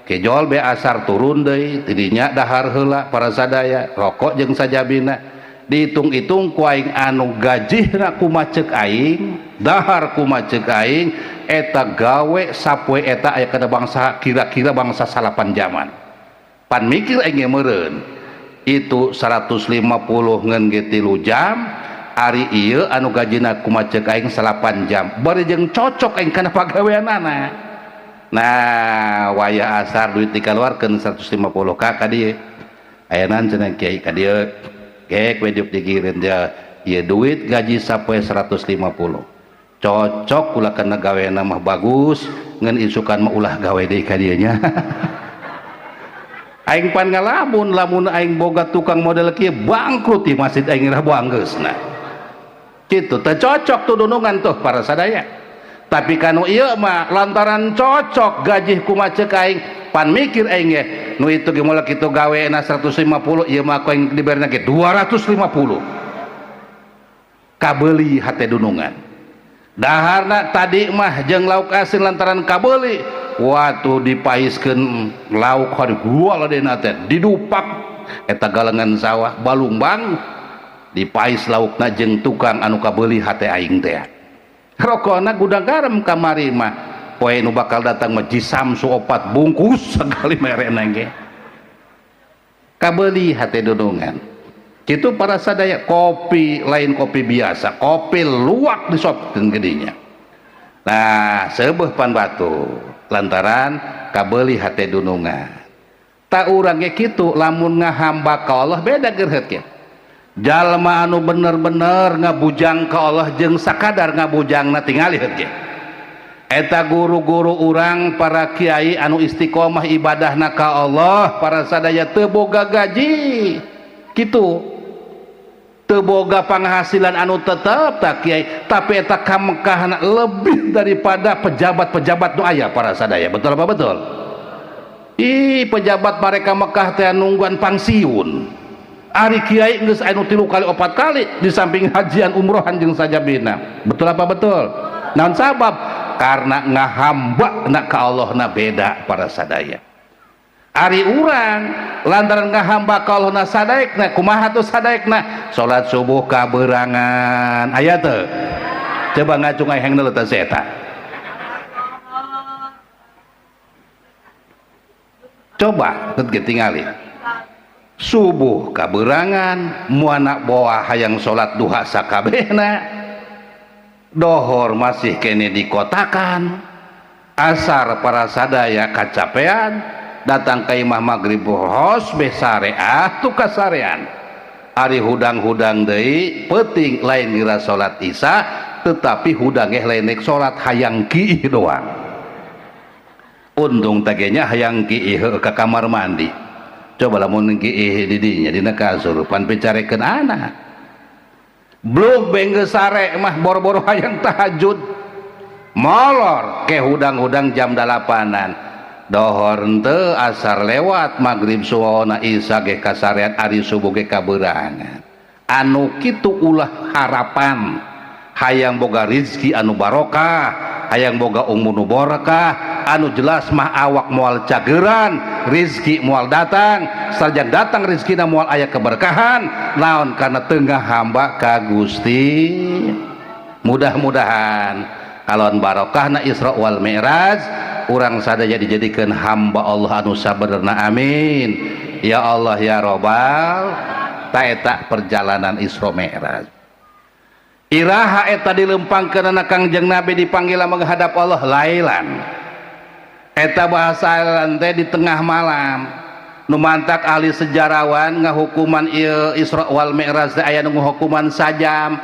Kejol be asar, turun deui tidinya, dahar heula, para sadaya, rokok jeung sajabina. Dihitung-hitung ku aing, anu gajihna kumaha ceuk aing, dahar kumaha ceuk aing, eta gawe sapoe eta aya kana bangsa kira-kira bangsa 9 jaman. Pan mikir aing meureun itu 150 ngan ge 3 jam, ari ieu anu gajina kumaha ceuk aing 9 jam, bari jeung cocok aing kana pagaweanana. Nah, wayah asar duit dikaluarkeun 150 ka ka dieu, "Ayana," cenah, "kiai ka dieu gek we diuk digireun dia ieu duit gaji sapoe 150, cocok kula kana gawena mah bagus, ngan isukan mah ulah gawe deui ka dieu nya." Aing pan ngalamun, lamun aing boga tukang model kieu, bangkrut di masjid aing rah anggeusna kitu. Teu cocok tuh dunungan tuh, para sadaya. Tapi kanu ieu mah lantaran cocok gaji kumaha ceuk aing, pan mikir aing ge. Nu itu ge moal kitu gawena 150, ieu mah ku aing diberena ge 250. Kabeuli hate dunungan. Daharna tadi mah jeung lauk asin lantaran kabeuli, waktu dipaiskeun lauk hari gua ladena teh didupak eta galengan sawah balumbang dipais laukna jeung tukang anu kabeuli hate aing teh. Rokona gudang garam kamari mah poe nu bakal datang mah jisamsu 4 bungkus sakali merena ge. Kabeuli hate dunungan. Kitu para sadaya kopi lain kopi biasa, kopi luwak disopkeun geudinya. Nah, seubeuh pan batu lantaran kabeuli hate dunungan. Tak urang ge kitu lamun ngahamba ka Allah beda gerhet ge. Jalma anu bener-bener ngabujang ka Allah jeung sakadar ngabujangna tingali heut ge. Eta guru-guru urang para kiai anu istiqomah ibadahna ka Allah para sadaya teu boga gaji kitu. Teu boga penghasilan anu tetep tak kiai, tapi eta ka Mekahna lebih daripada pejabat-pejabat nu aya para sadaya. Betul apa betul? Ih, pejabat mereka Mekah teh nungguan pangsiun. Ari kiai geus anu 3 kali 4 kali di samping hajian umrohan jeung sajabina. Betul apa betul? Naon sabab? Karena ngahamba na ka Allahna beda para sadaya. Ari urang lantaran ngahamba ka Allahna sadaekna, kumaha tuh sadaekna? Salat subuh kaberangan. Aya teu? Coba ngacung aing hengna teh si eta. Coba teu tingali. Subuh kaberangan, muana boa hayang salat duha sakabehna. Dohor masih kene dikotakan. Asar para sadaya kacapean, datang ka imah magrib hos beh sareah tu kasarean. Ari hudang-hudang deui peuting lain ngira salat isya, tetapi hudang ge lain nek salat hayang kiih doang. Untung tagenya hayang kiih heuh ka kamar mandi. Coba lamun kiih di dinya dina kasur pan picarekeun anak. Blug bengge sare mah boro-boro hayang tahajud. Molor ke hudang-hudang jam 8-an. Dohor henteu, asar lewat, magrib suwana isya ge kasarean, ari subuh ge kaberangan. Anu kitu ulah harapan hayang boga rizki anu barokah, hayang boga umur nu barokah, anu jelas mah awak moal cageran, rizki moal datang, sajang datang rizkina moal aya keberkahan, naon karena tengah hamba ka Gusti. Mudah-mudahan kalon barokahna Isra wal Mi'raj urang sadaya dijadikeun hamba Allah anu sabenerna, amin ya Allah ya robbal. Ta eta perjalanan Isra Mi'raj. Iraha eta dilempangkeunana Kangjeng Nabi dipanggil menghadap Allah lailan. Eta bahasa lailan teh di tengah malam. Nu mantak ahli sejarawan ngahukuman ieu Isra wal Mi'raj teh aya nu ngahukuman sajam.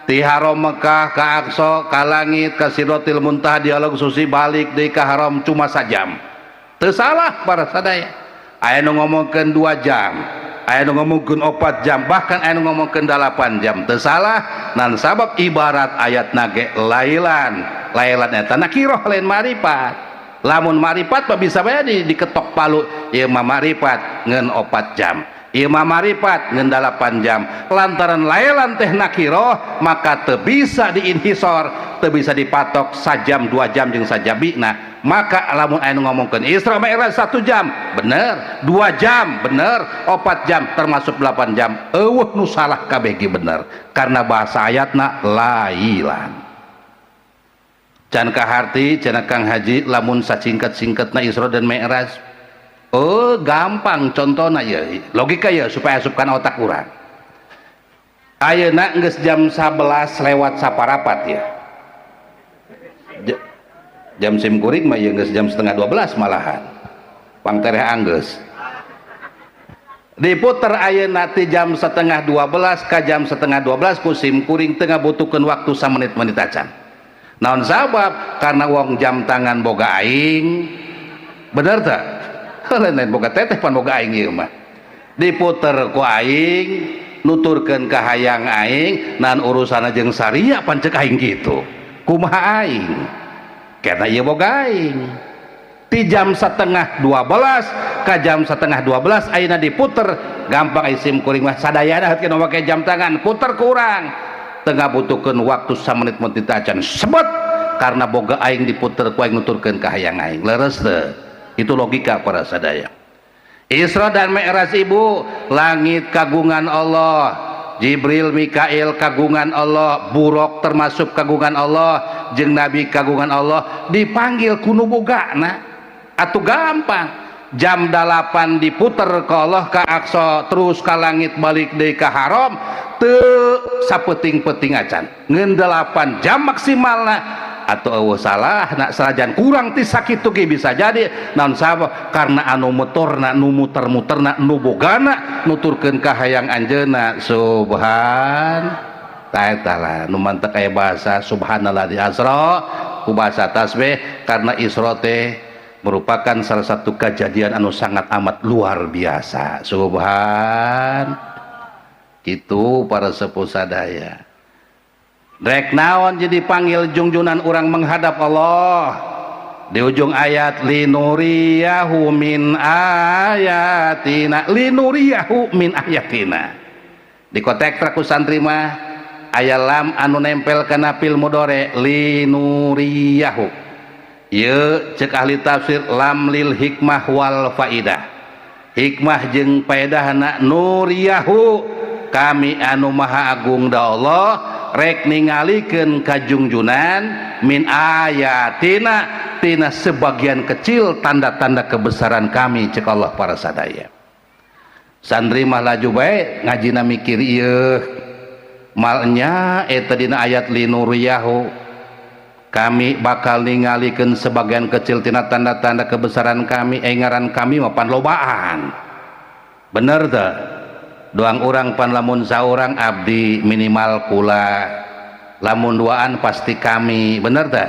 Ti Haram Mekah ka Aqsa ka langit ka Sidratil Muntaha dialog susi balik deui ka Haram cuma sajam. Teu salah para sadaya. Aya nu ngomongkeun 2 jam, aya nu ngomongkeun 4 jam, bahkan aya nu ngomongkeun 8 jam. Teu salah, nan sabab ibarat ayatna ge lailan. Lailan eta nakiroh lain maripat. Lamun maripat mah bisa bae diketok palu, ieu mah maripat ngeun 4 jam. Ieu mah maripat ngeun 8 jam. Lantaran lailan teh nakiroh maka teu bisa diinhisor, teu bisa dipatok sajam 2 jam jeung sajabina. Maka lamun aya nu ngomongkeun Isra Mi'raj 1 jam bener, 2 jam bener, 4 jam termasuk 8 jam, eueuh nu salah kabeh ge bener karena bahasa ayatna lailan. Can kaharti cenah Kang Haji lamun sacingket-singketna Isra dan Mi'raj. Oh gampang contohna ya, logika ya supaya asupkan otak urang. Ayeuna geus jam 11 lewat saparapat ya. Jam sim kuring mah ieu geus jam 11:30 malahan. Pangtereh anggeus. Diputer ayeuna ti jam 11:30 ka jam 11:30 ku sim kuring teu ngabutuhkeun waktu samenit-menit acan. Naon sabab? Karena wong jam tangan boga aing. Bener teu? Lain-lain boga teteh pan boga aing ieu mah. Diputer ku aing, nuturkeun ka hayang aing, nan urusanna jeung saria pan ceuk aing kitu. Kumaha aing? Karena ieu boga aing. Ti jam 11.30 ka jam 11.30 ayeuna diputer gampang, isim kuring mah sadayana heukeun make jam tangan puter kurang teu ngabutuhkeun waktu samenit menit acan sebet, karena boga aing diputer ku aing nuturkeun ka hayang aing. Leres teu itu logika, para sadaya? Isra dan Mi'raj, Ibu, langit kagungan Allah, Jibril Mikail kagungan Allah, Burok termasuk kagungan Allah, jeung Nabi kagungan Allah, dipanggil ku nu bogana atuh gampang. Jam 8 diputer ke Allah ke Aqsa, terus ke langit, balik deui ke Haram, teu sapeting-peting acan, ngeun 8 jam maksimalna atau eueuh salah nak sanajan kurang ti sakitu ge bisa jadi. Naon sabab? Karena anu motorna, nu muter-muterna, nu bogana nuturkeun ka hayang anjeunna. Subhan ta'ala, nu mantek aya bahasa subhanallah di asra ku bahasa tasbih, karena Isra teh merupakan salah satu kejadian anu sangat amat luar biasa. Subhan gitu, para sepuh sadaya. Rek naon jadi panggil jungjunan orang menghadap Allah? Di ujung ayat, linuriyahu min ayatina, linuriyahu min ayatina. Di kotek ku santri mah aya lam anu nempel kana fi'il mudhari, linuriyahu. Ye cek ahli tafsir, lam lil hikmah wal faidah, hikmah jeung faedahna. Nuriyahu, kami anu maha agung da Allah rek ningalikeun kajungjunan min ayatina, tina sebagian kecil tanda-tanda kebesaran kami, cek Allah. Para sadaya, santri mah laju bae ngajina mikir ieu malnya eta dina ayat linuriyahu, kami bakal ningalikeun sebagian kecil tina tanda-tanda kebesaran kami. Eh, ngaran kami mah pan lobaan, bener teu? Doang orang pan lamun saurang abdi, minimal kula, lamun duaan pasti kami, bener teu?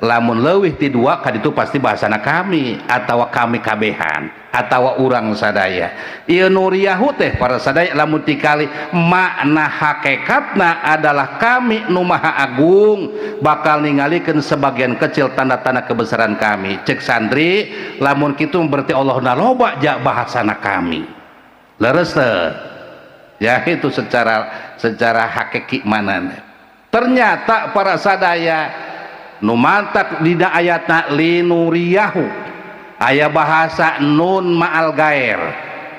Lamun leuwih ti dua kaditu pasti bahasana kami atau kami kabehan atau urang sadaya. Ieu nuriyahu teh, para sadaya, lamun tikali makna hakikatna adalah kami nu maha agung bakal ningalikeun sebagian kecil tanda-tanda kebesaran kami. Cek santri, lamun kitu berarti Allah na loba ja bahasana kami. Leres teu? Ya, itu secara secara hakiki mana. Ternyata, para sadaya, nu mantak dina ayatna linuriyahu aya bahasa nun ma'al gair.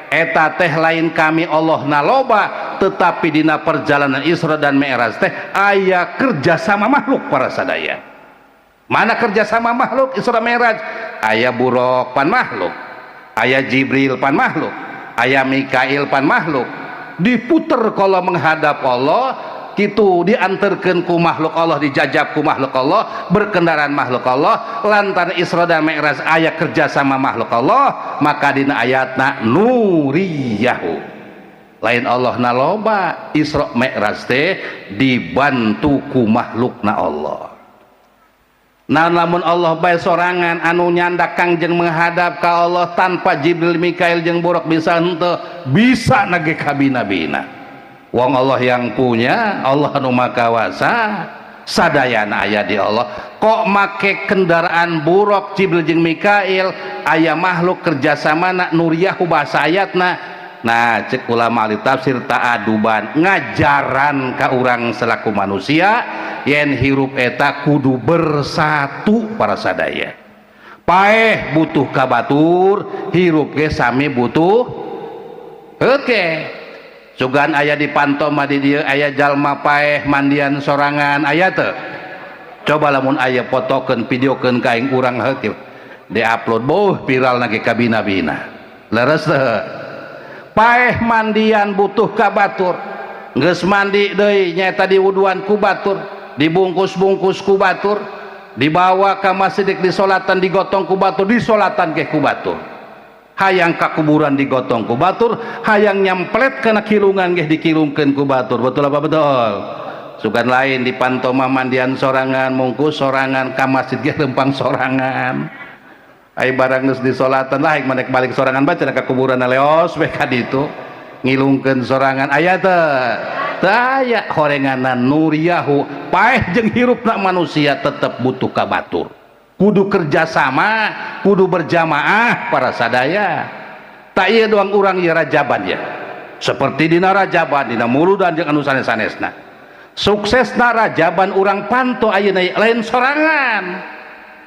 Eta teh lain kami Allah naloba, tetapi dina perjalanan Isra dan Mi'raj teh aya kerjasama makhluk. Para sadaya, mana kerjasama makhluk Isra Mi'raj? Aya Burok pan makhluk, aya Jibril pan makhluk, aya Mikail pan makhluk. Diputer kalau menghadap Allah gitu, diantarkan ku makhluk Allah, dijajab ku makhluk Allah, berkendaraan makhluk Allah. Lantaran Isra dan Mi'raj aya kerjasama makhluk Allah, maka dina ayatna nuriyahu lain Allah naloba, Isra Mi'raj teh dibantu ku makhlukna Allah. Nah, lamun Allah bae sorangan anu nyandak Kangjeng menghadap ka Allah tanpa Jibril Mikail jeung Buruk, bisa henteu? Bisa nage kabina-bina. Wong Allah yang punya, Allah anu makawasa, sadayana aya di Allah. Kok make kendaraan Buruk, Jibril jeung Mikail? Aya makhluk kerjasama na nuriyahu bahasa ayatna. Nah, cek ulama ahli tafsir, ta'aduban, ngajaran ka urang selaku manusia yen hirup eta kudu bersatu. Para sadaya, paeh butuh ka batur, hirup ge sami butuh. Oke, sugan aya di pantoma di dieu aya jalma paeh mandian sorangan, aya teu? Coba lamun aya, fotokeun, videokeun ka aing urang heuh, diupload, boh viral nage kabina-bina. Leres teu? Paeh mandian butuh ka batur, geus mandi deui nyaeta diwuduan ku batur, dibungkus-bungkus ku batur, dibawa ka masjid, disolatan, digotong ku batur, disolatan ke ku batur. Hayang ka kuburan digotong ku batur, hayang nyamplet kana kilungan ge dikilungkeun ku batur. Betul apa betul? Sugan lain di pantoma mandian sorangan, mungkus sorangan, ka masjid ge lempang sorangan. Ai barang geus disolatan lah manek balik sorangan bae ka kuburan, leos we ka ditu, ngilungkeun sorangan. Aya teu? Teu aya. Horenganan nuriyahu, paeh jeung hirupna manusia tetep butuh ka batur. Kudu kerjasama, kudu berjamaah para sadaya. Tak iya doang urang ieu rajaban ya. Seperti dina rajaban, dina muludan jeung anu sanes-sanesna. Suksesna rajaban urang panto ayeuna lain sorangan.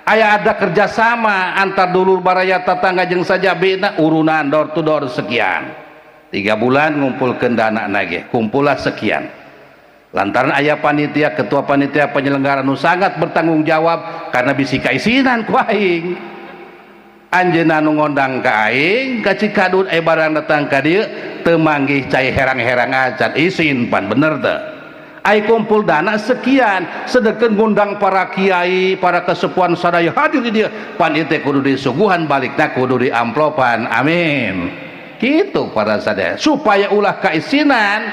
Aya ada kerjasama antar dulur baraya tetangga jeung sajabina urunan door to door sekian. 3 bulan ngumpulkeun dana nage, kumpullah sekian. Lantaran aya panitia, ketua panitia penyelenggara nu sangat bertanggung jawab karena bisi kaisinan ku aing. Anjeunna nu ngondang ka aing, ka Cikadut aya barang datang ka dieu teu manggih cai herang-herang acan isin pan bener teu. Ai kumpul dana sekian, sedengkeun ngundang para kiai, para kesepuhan sadaya hadir di dieu, pan ieu teh kudu disuguhan balikna kudu diamplopan. Amin. Kitu para sadaya supaya ulah kaisinan,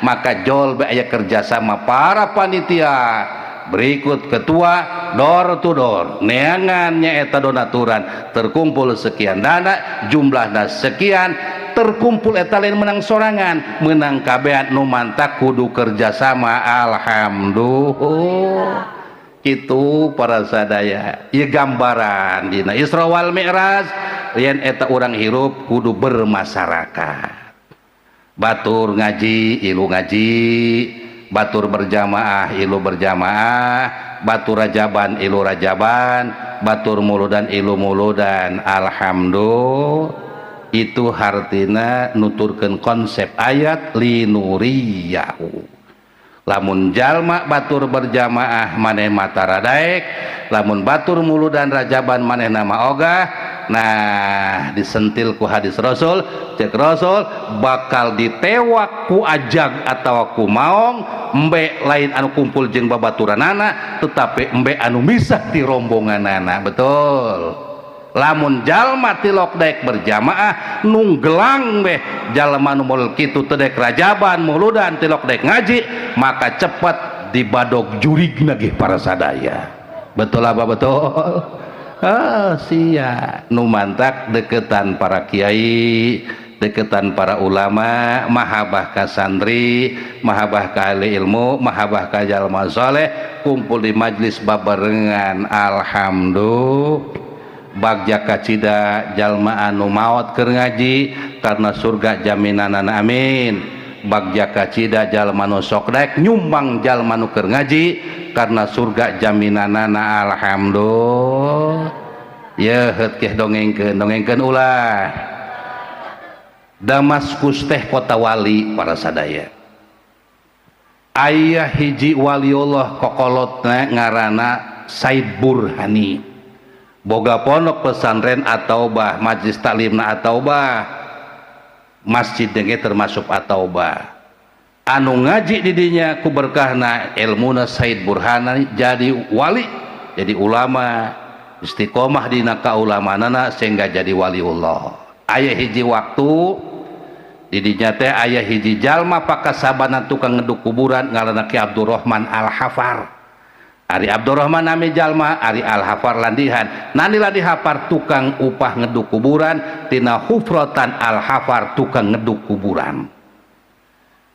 maka jol be aya kerjasama para panitia berikut ketua door to door neangan nyaeta donaturan terkumpul sekian dana jumlahna sekian terkumpul eta lain menang sorangan menang kabehan nu mantak kudu kerjasama. Alhamdulillah kitu para sadaya ieu gambaran dina Isra wal Mi'raj yen eta urang hirup kudu bermasyarakat. Batur ngaji ilu ngaji, batur berjamaah ilu berjamaah, batur rajaban ilu rajaban, batur muludan ilu muludan. Alhamdulillah itu hartina nuturkeun konsep ayat linuriyahu. Lamun jalma batur berjamaah maneh matara daek, lamun batur muludan rajaban maneh nama ogah. Nah disentil ku hadis Rasul, cek Rasul bakal ditewak ku ajag atau ku maong embe lain anu kumpul jeung babaturanana tetapi embe anu misah di rombonganana. Betul. Lamun jalma tilok daek berjamaah nunggelang beh jalma nu model kitu teu daek rajaban muludan tilok daek ngaji maka cepat dibadog jurigna ge para sadaya. Betul apa betul? Ah, sia nu mantak deketan para kiai, deketan para ulama, mahabbah ka santri, mahabbah ka ahli ilmu, mahabbah ka jalma soleh, kumpul di majlis babarengan. Alhamdulillah bagja kacida jalma anu maot keur ngaji karena surga jaminanana. Amin. Bagja kacida jalma nu sok daek nyumbang jalma nu keur ngaji karena surga jaminanana. Alhamdulillah. Ye heuh dongengkeun dongengkeun ulah. Damaskus teh kota wali para sadaya. Aya hiji waliullah kokolotna ngaranna Said Burhani. Boga pondok pesantren At-Taubah, majlis taklimna At-Taubah, masjid denge termasuk At-Taubah. Anu ngaji di dinya ku berkahna ilmuna Said Burhani jadi wali, jadi ulama, istiqomah dina kaulamanana sehingga jadi waliullah. Aya hiji waktu di dinya teh aya hiji jalma pakasabanan tukang ngeduk kuburan ngaranna Ki Abdurrahman Al-Hafar. Ari Abdurrahman nami jalma, ari Al-Hafar landihan. Nani landi hafar tukang upah ngeduk kuburan, tina hufrotan Al-Hafar tukang ngeduk kuburan.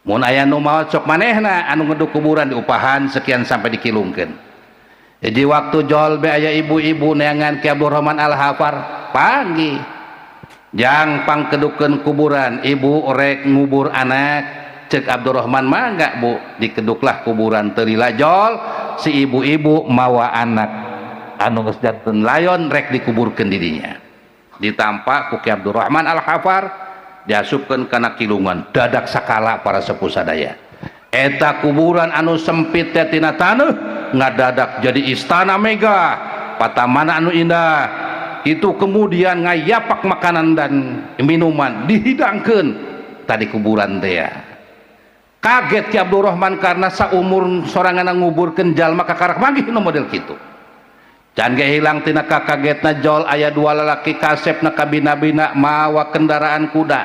Mun aya nu maot sok manehna anu ngeduk kuburan diupahan sekian sampai dikilungkeun. Jadi waktu jol be aya ibu-ibu neangan Ki Abdurrahman Al-Hafar panggih. Jang pangkedukeun kuburan, ibu rek ngubur anak. Cek Abdurrahman mangga bu, dikeduklah kuburan teu lila jol si ibu-ibu mawa anak anu geus janten layon rek dikuburkeun di dinya. Ditampak ku Ki Abdurrahman Al-Hafar diasupkeun kana kilungan dadak sakala para sepuh sadaya. Eta kuburan anu sempit teh tina taneuh ngadadak jadi istana megah, patamana anu indah. Itu kemudian ngayapak makanan dan minuman dihidangkeun tadi kuburan teh ya. Kaget Ki Abdurrahman karena saumur sorangan nguburkeun jalma kakarak manggih nu model kitu. Can ge hilang tina kakagetna jol aya dua lalaki kasepna kabina-bina mawa kendaraan kuda.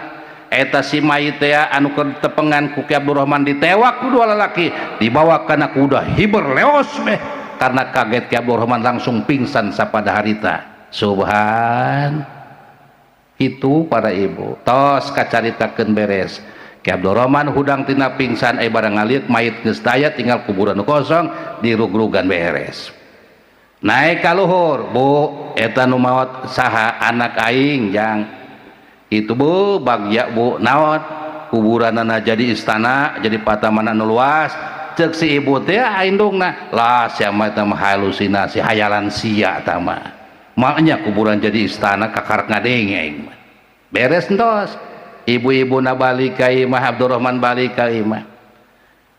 Eta si mayit teh anu keur tepengan ku Ki Abdurrahman ditewak ku dua lalaki dibawa kana kuda hiber leos beh. Karena kaget Ki Abdurrahman langsung pingsan sapada harita. Subhan. Itu para ibu tos kacaritakeun beres. Ki Abdurrahman hudang tina pingsan barang ngaliuk mayit geus taya tinggal kuburan kosong dirugrugan beres. Naik ka luhur, Bu, eta nu maot saha? Anak aing, Jang. Itu, Bu, bagja, Bu. Naon? Kuburanana jadi istana, jadi patamanan nu luas. Cek si ibu teh indungna lah, sia mah eta mah halusinasi, hayalan sia eta mah. Maknya kuburan jadi istana, kakarek ngadenge aing mah. Beres entos, ibu-ibu na balik ka imah, Abdurrahman balik ka imah.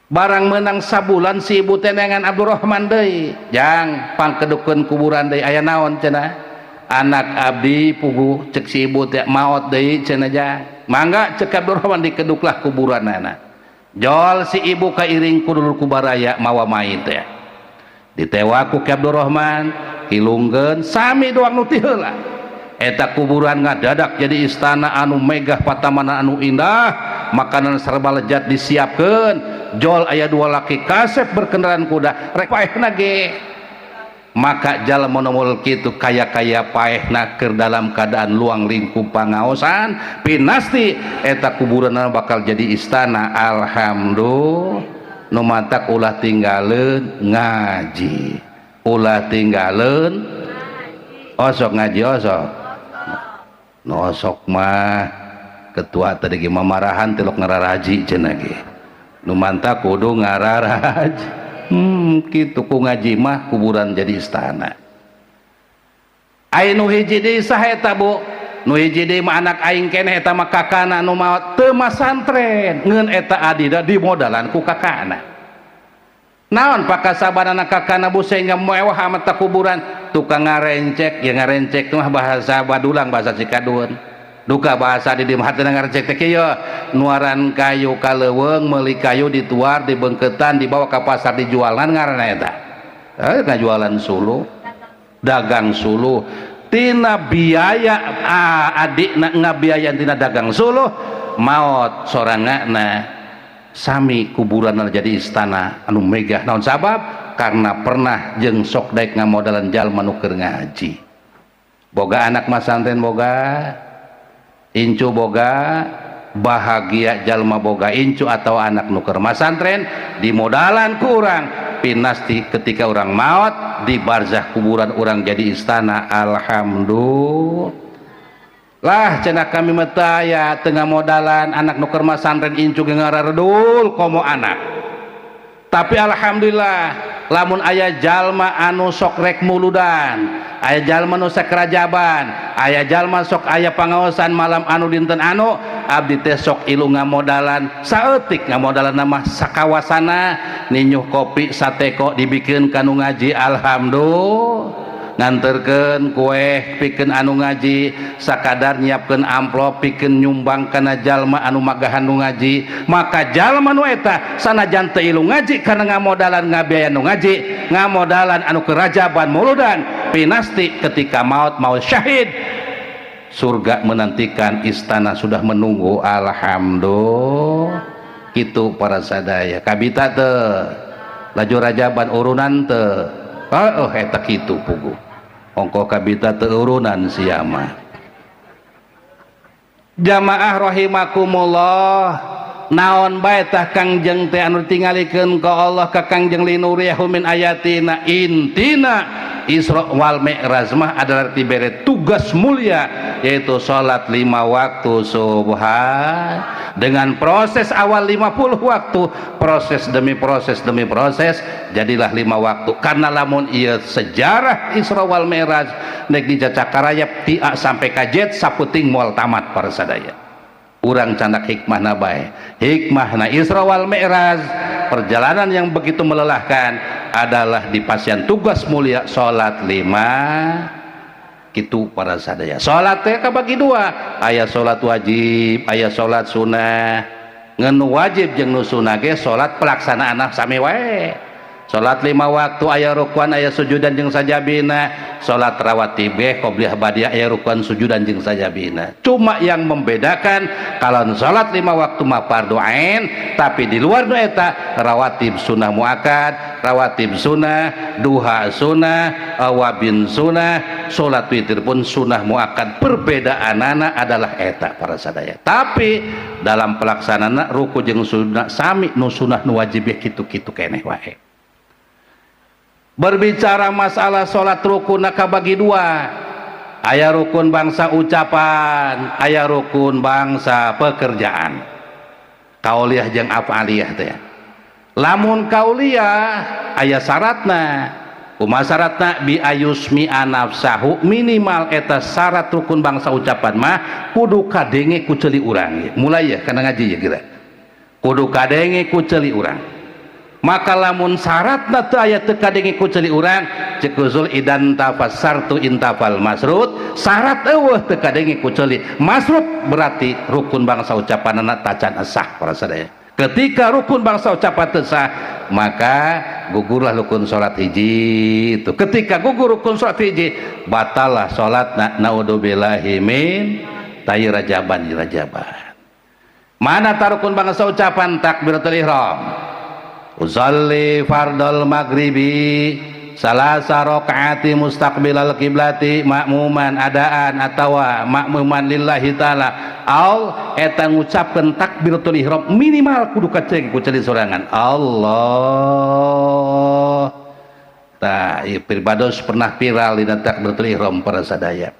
Barang menang sabulan, si ibu teh neangan Abdurrahman deui, "Jang, pangkedukeun kuburan deui." "Aya naon?" cenah. "Anak abdi puguh," cek si ibu teh, "maot deui," cenah, "Jang." "Mangga," cek Abdurrahman, dikeduklah kuburanana. Jol si ibu kairing ku dulur, ku baraya, mawa mayit teh. Ditewak ku Ki Abdurrahman, hilungkeun sami doang nu ti heula. Eta kuburan ngadadak jadi istana anu megah, patamanan anu indah, makanan serba lezat disiapkan. Jol aya dua laki kasep berkendaraan kuda, rek paehna ge. Maka jalma nu model kitu kaya-kaya paehna keur dalam keadaan luang lingkup pangaosan, pinasti eta kuburan bakal jadi istana. Alhamdulillah. Nu matak ulah tinggaleun ngaji, ulah tinggaleun. Osok ngaji, osok. Nu osok mah ketua tadi ge mamarahan, tilok ngararaji cenah ge. Nu mantak kudu ngararaji. Kitu, ku ngaji mah kuburan jadi istana. Aya nu hiji deui, saha eta, Bu? Nu hiji deui mah anak aing keneh, eta mah kakana nu maot, teu masantren, ngeun eta adina dimodalan ku kakana. Naon pakasabanana kakana, Bu, sehingga mewah amat ta kuburan? Tukang ngarencek ya. Ngarencek mah bahasa Badulang, bahasa Cikadun, duka bahasa di dieu hatena. Ngarencek teh kieu, nuaran kayu ka leuweung, meuli kayu, dituar, dibengketan, dibawa ke pasar, dijualan, ngaranna eta ngajualan suluh, dagang suluh. Tina biaya adikna ngabiayaan tina dagang suluh, maot sorangana, sami kuburan jadi istana anu megah. Naon sabab? Karena pernah jeung sok daek ngamodalan jalma nu keur ngaji. Boga anak masantren, boga incu, boga bahagia. Jalma boga incu atau anak nu keur masantren, dimodalan ku urang, pinasti ketika orang maut di barzah, kuburan orang jadi istana. Alhamdulillah lah. Cenah kami mah taya tengah modalan anak nu keur masantren, incu ge ngararedul komo anak. Tapi alhamdulillah, lamun aya jalma anu sok rek muludan, aya jalma nu sok rajaban, aya jalma sok aya pangaosan malam anu, dinten anu, abdi teh sok ilu ngamodalan saeutik. Ngamodalan nama sakawasana ninyuh kopi sateko dibikeun kanu ngaji, alhamdulillah. Nganterkeun kue pikeun anu ngaji, sakadar nyiapkeun amplop pikeun nyumbang kana jalma anu magahan nu ngaji. Maka jalma nu eta sanajan teu ilu ngaji, karena ngamodalan, ngabiaya nu ngaji, ngamodalan anu kerajaban muludan, pinasti ketika maut, maut syahid, surga menantikan, istana sudah menunggu. Alhamdulillah. Kitu para sadaya. Kabita teu laju rajaban urunan teu? Oh, eta kitu puguh. Ongko kabita teu urunan sia mah. Jamaah rahimakumullah, naon bae tah Kangjeng teh anu ditingalikeun ka Allah ka Kangjeng? Linuriyahu min ayatina. Intina Isra wal Mi'raj mah adalah diberi tugas mulia, yaitu salat lima waktu. Subhan, dengan proses awal 50 waktu, proses demi proses demi proses, jadilah lima waktu. Karena lamun ieu sejarah Isra wal Mi'raj nek dicacakarayap ti A sampai ka Z saputing, moal tamat. Para sadaya, urang candak hikmahna bae. Hikmahna Isra wal Mi'raj, perjalanan yang begitu melelahkan, adalah di pasien tugas mulia salat lima. Gitu para sadaya. Salat teh kabagi dua, aya salat wajib, aya salat sunnah. Ngan wajib jeung nu sunnah ge salat pelaksanaan sami wae. Salat lima waktu aya rukuan, aya sujudan jeung sajabina. Salat rawatib ge qobliyah badiah aya rukuan, sujudan jeung sajabina. Cuma yang membedakan, kalau salat lima waktu mah fardu ain, tapi di luar nu eta rawatib sunnah muakkad, rawatib sunnah, duha sunnah, awabin sunnah, salat witir pun sunnah muakkad. Perbedaanana adalah eta para sadaya. Tapi dalam pelaksanaan ruku jeung sunnah sami, nu sunnah nu wajib kitu-kitu keneh wae. Berbicara masalah salat, rukun bagi dua: aya rukun bangsa ucapan, aya rukun bangsa pekerjaan, kauliah jeung af'aliyah teh. Lamun kauliah aya syaratna. Kumaha syaratna? Bi ayyusmi'a nafsahu, minimal eta syarat rukun bangsa ucapan mah kudu kadenge ku ceuli urang. Mulai ya kana ngaji ya, kira kudu kadenge ku ceuli urang. Maka lamun syaratna teu aya, teu kadenge ku ceuli urang, cek usul idan tafassartu intafal masrut, syarat eueuh, teu kadenge ku ceuli masrut, berarti rukun bangsa ucapanana tacan sah, para sadaya. Ketika rukun bangsa ucapan teu sah, maka gugurlah rukun salat hiji itu. Ketika gugur rukun salat hiji, batalah salatna, naudzubillahi min tai rajaban rajaban. Mana tarukun bangsa ucapan? Takbiratul ihram. Usalli fardal maghribi salasa rakaati mustaqbilal kiblati makmuman adaan atawa makmuman lillahi ta'ala. Al eta ngucapkeun takbiratul ihram minimal kudu kaceng ku ceuli sorangan Allah. Tah, ieu pribados pernah viral dina takbiratul ihram, para sadaya,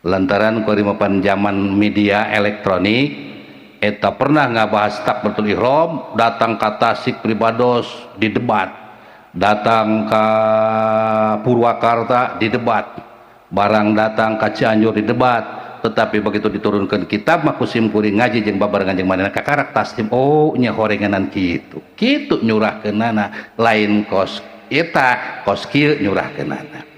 lantaran kuari zaman media elektronik. Eta pernah ngabahas takbiratul ihram, datang ka Tasik pribados di debat, datang ke Purwakarta di debat, barang datang ke Cianjur di debat. Tetapi begitu diturunkan kitab mah, ku sim kuring ngaji jeung babarengan jeung manehna, kakarak taslim, oh nya, horenganan kitu kitu nyurahkeunana, lain kos eta, kos kieu nyurahkeunana.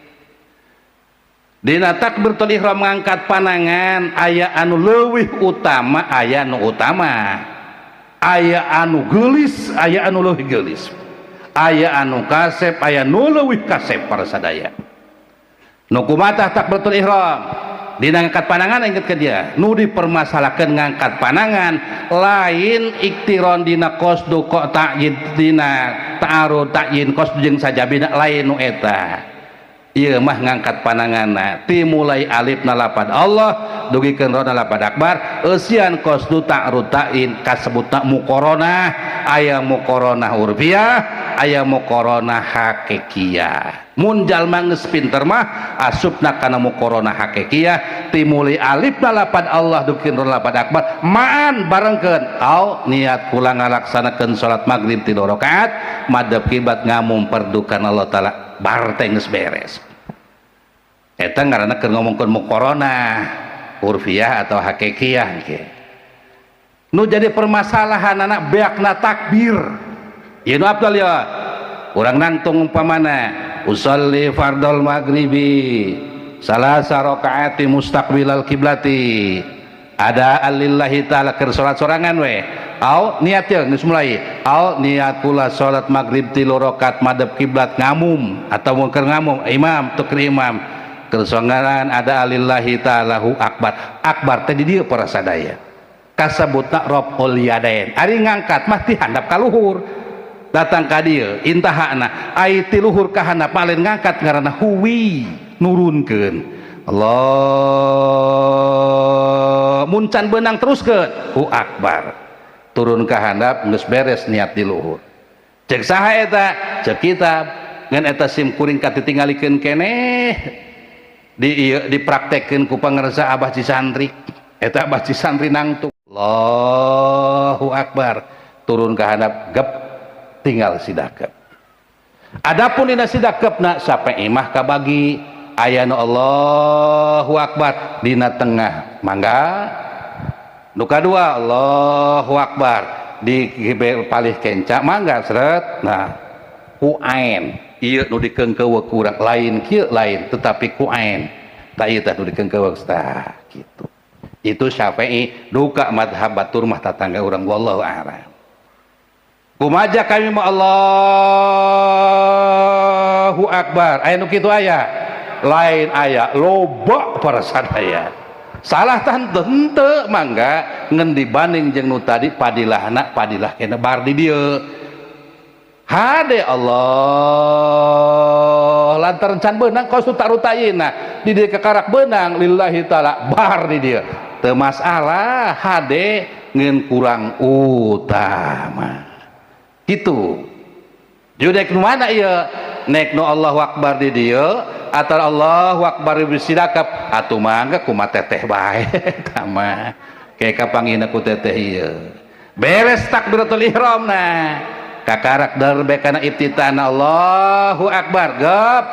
Dina takbiratul ihram ngangkat panangan aya anu leuwih utama, aya anu utama, aya anu geulis, aya anu leuwih geulis, aya anu kasep, aya nu leuwih kasep, para sadaya. Nu kumaha takbiratul ihram dina ngangkat panangan? Inget ke dia, nu dipermasalahkan ngangkat panangan lain iktiron dina qasdu kok ta'yin, dina ta'arud ta'yin qasdu jeung sajabina, lain nu eta. Ieu mah ngangkat pananganna ti mulai alif na lapad Allah dugikeun ro na lapad akbar, eusian qasdu ta'rud ta'in, kasebutna muqaranah. Aya muqaranah urfiyah, aya muqaranah hakikiyah. Mun jalma geus pinter mah asupna kana muqaranah hakikiyah, ti mulai alif na lapad Allah dugikeun ro lapad akbar, maan barengkeun au niat kula ngalaksanakeun salat maghrib 3 rakaat madhep kiblat ngamum perdukan Allah taala, bar teh geus beres. Eta ngaranna keur ngomongkeun muqaranah urfiyah atau hakikiyah ge. Nu jadi permasalahan anak beakna takbir ieu nu abdal ya. Urang nangtung umpamana usalli fardol maghribi salasa rakaati mustaqbilal kiblati ada alillahi ta'ala, keur salat sorangan we. Au niat ya geus mulai, au niat kula salat maghrib 3 rakaat madhep kiblat ngamum atau mun keur ngamum imam, teu keur imam, keur sorangan, ada alillahi ta'ala hu akbar. Akbar teh di dieu, para sadaya, kasebutna raful yadain. Ari ngangkat mah ti handap ka luhur, datang ka dieu intahana. Ai ti luhur ka handap lain ngangkat, ngaranna huwi, nurunkeun Allah. Mun can beunang, teruskeun hu akbar, turun ka handap, geus beres niat di luhur. Cek saha eta? Cek kitab. Ngan eta sim kuring katitingalikeun keneh di ieu dipraktekkeun ku pangersa Abah Cisantri. Eta Abah Cisantri nangtung Allahu akbar, turun ka handap, gep, tinggal sidakep. Adapun dina sidakepna sampai imah kabagi, aya nu Allahu akbar dina tengah mangga, nu kadua Allahu akbar di palih kenca mangga, seret. Nah, ku ain ieu nu dikeungkeuweuk kurang lain kieu, lain, tetapi ku ain tah ieu tah nu dikeungkeuweuk tah kitu. Itu Syafi'i, duka madhab batur mah tatangga urang, wallahu a'lam. Kumaja kami mah Allahu akbar, aya nu kitu, aya lain, aya loba, para sadaya. Salah tah henteu, mangga, ngan dibanding jeung nu tadi padilahna padilah kena bar di dieu hade Allah lantaran can beunang kos tarutayina di dieu kakarak beunang lillahi taala bar di dieu teu masalah, hade ngan kurang utama gitu. Judek nu mana ieu? Nek nu Allahu Akbar di dieu atau Allahu Akbar di Sidakap atuh mangga kumaha teteh bae eta mah. Ke kapanggihna ku teteh ieu. Beres takbiratul ihram nah. Kakarak darbe kana iftitahna Allahu Akbar gep.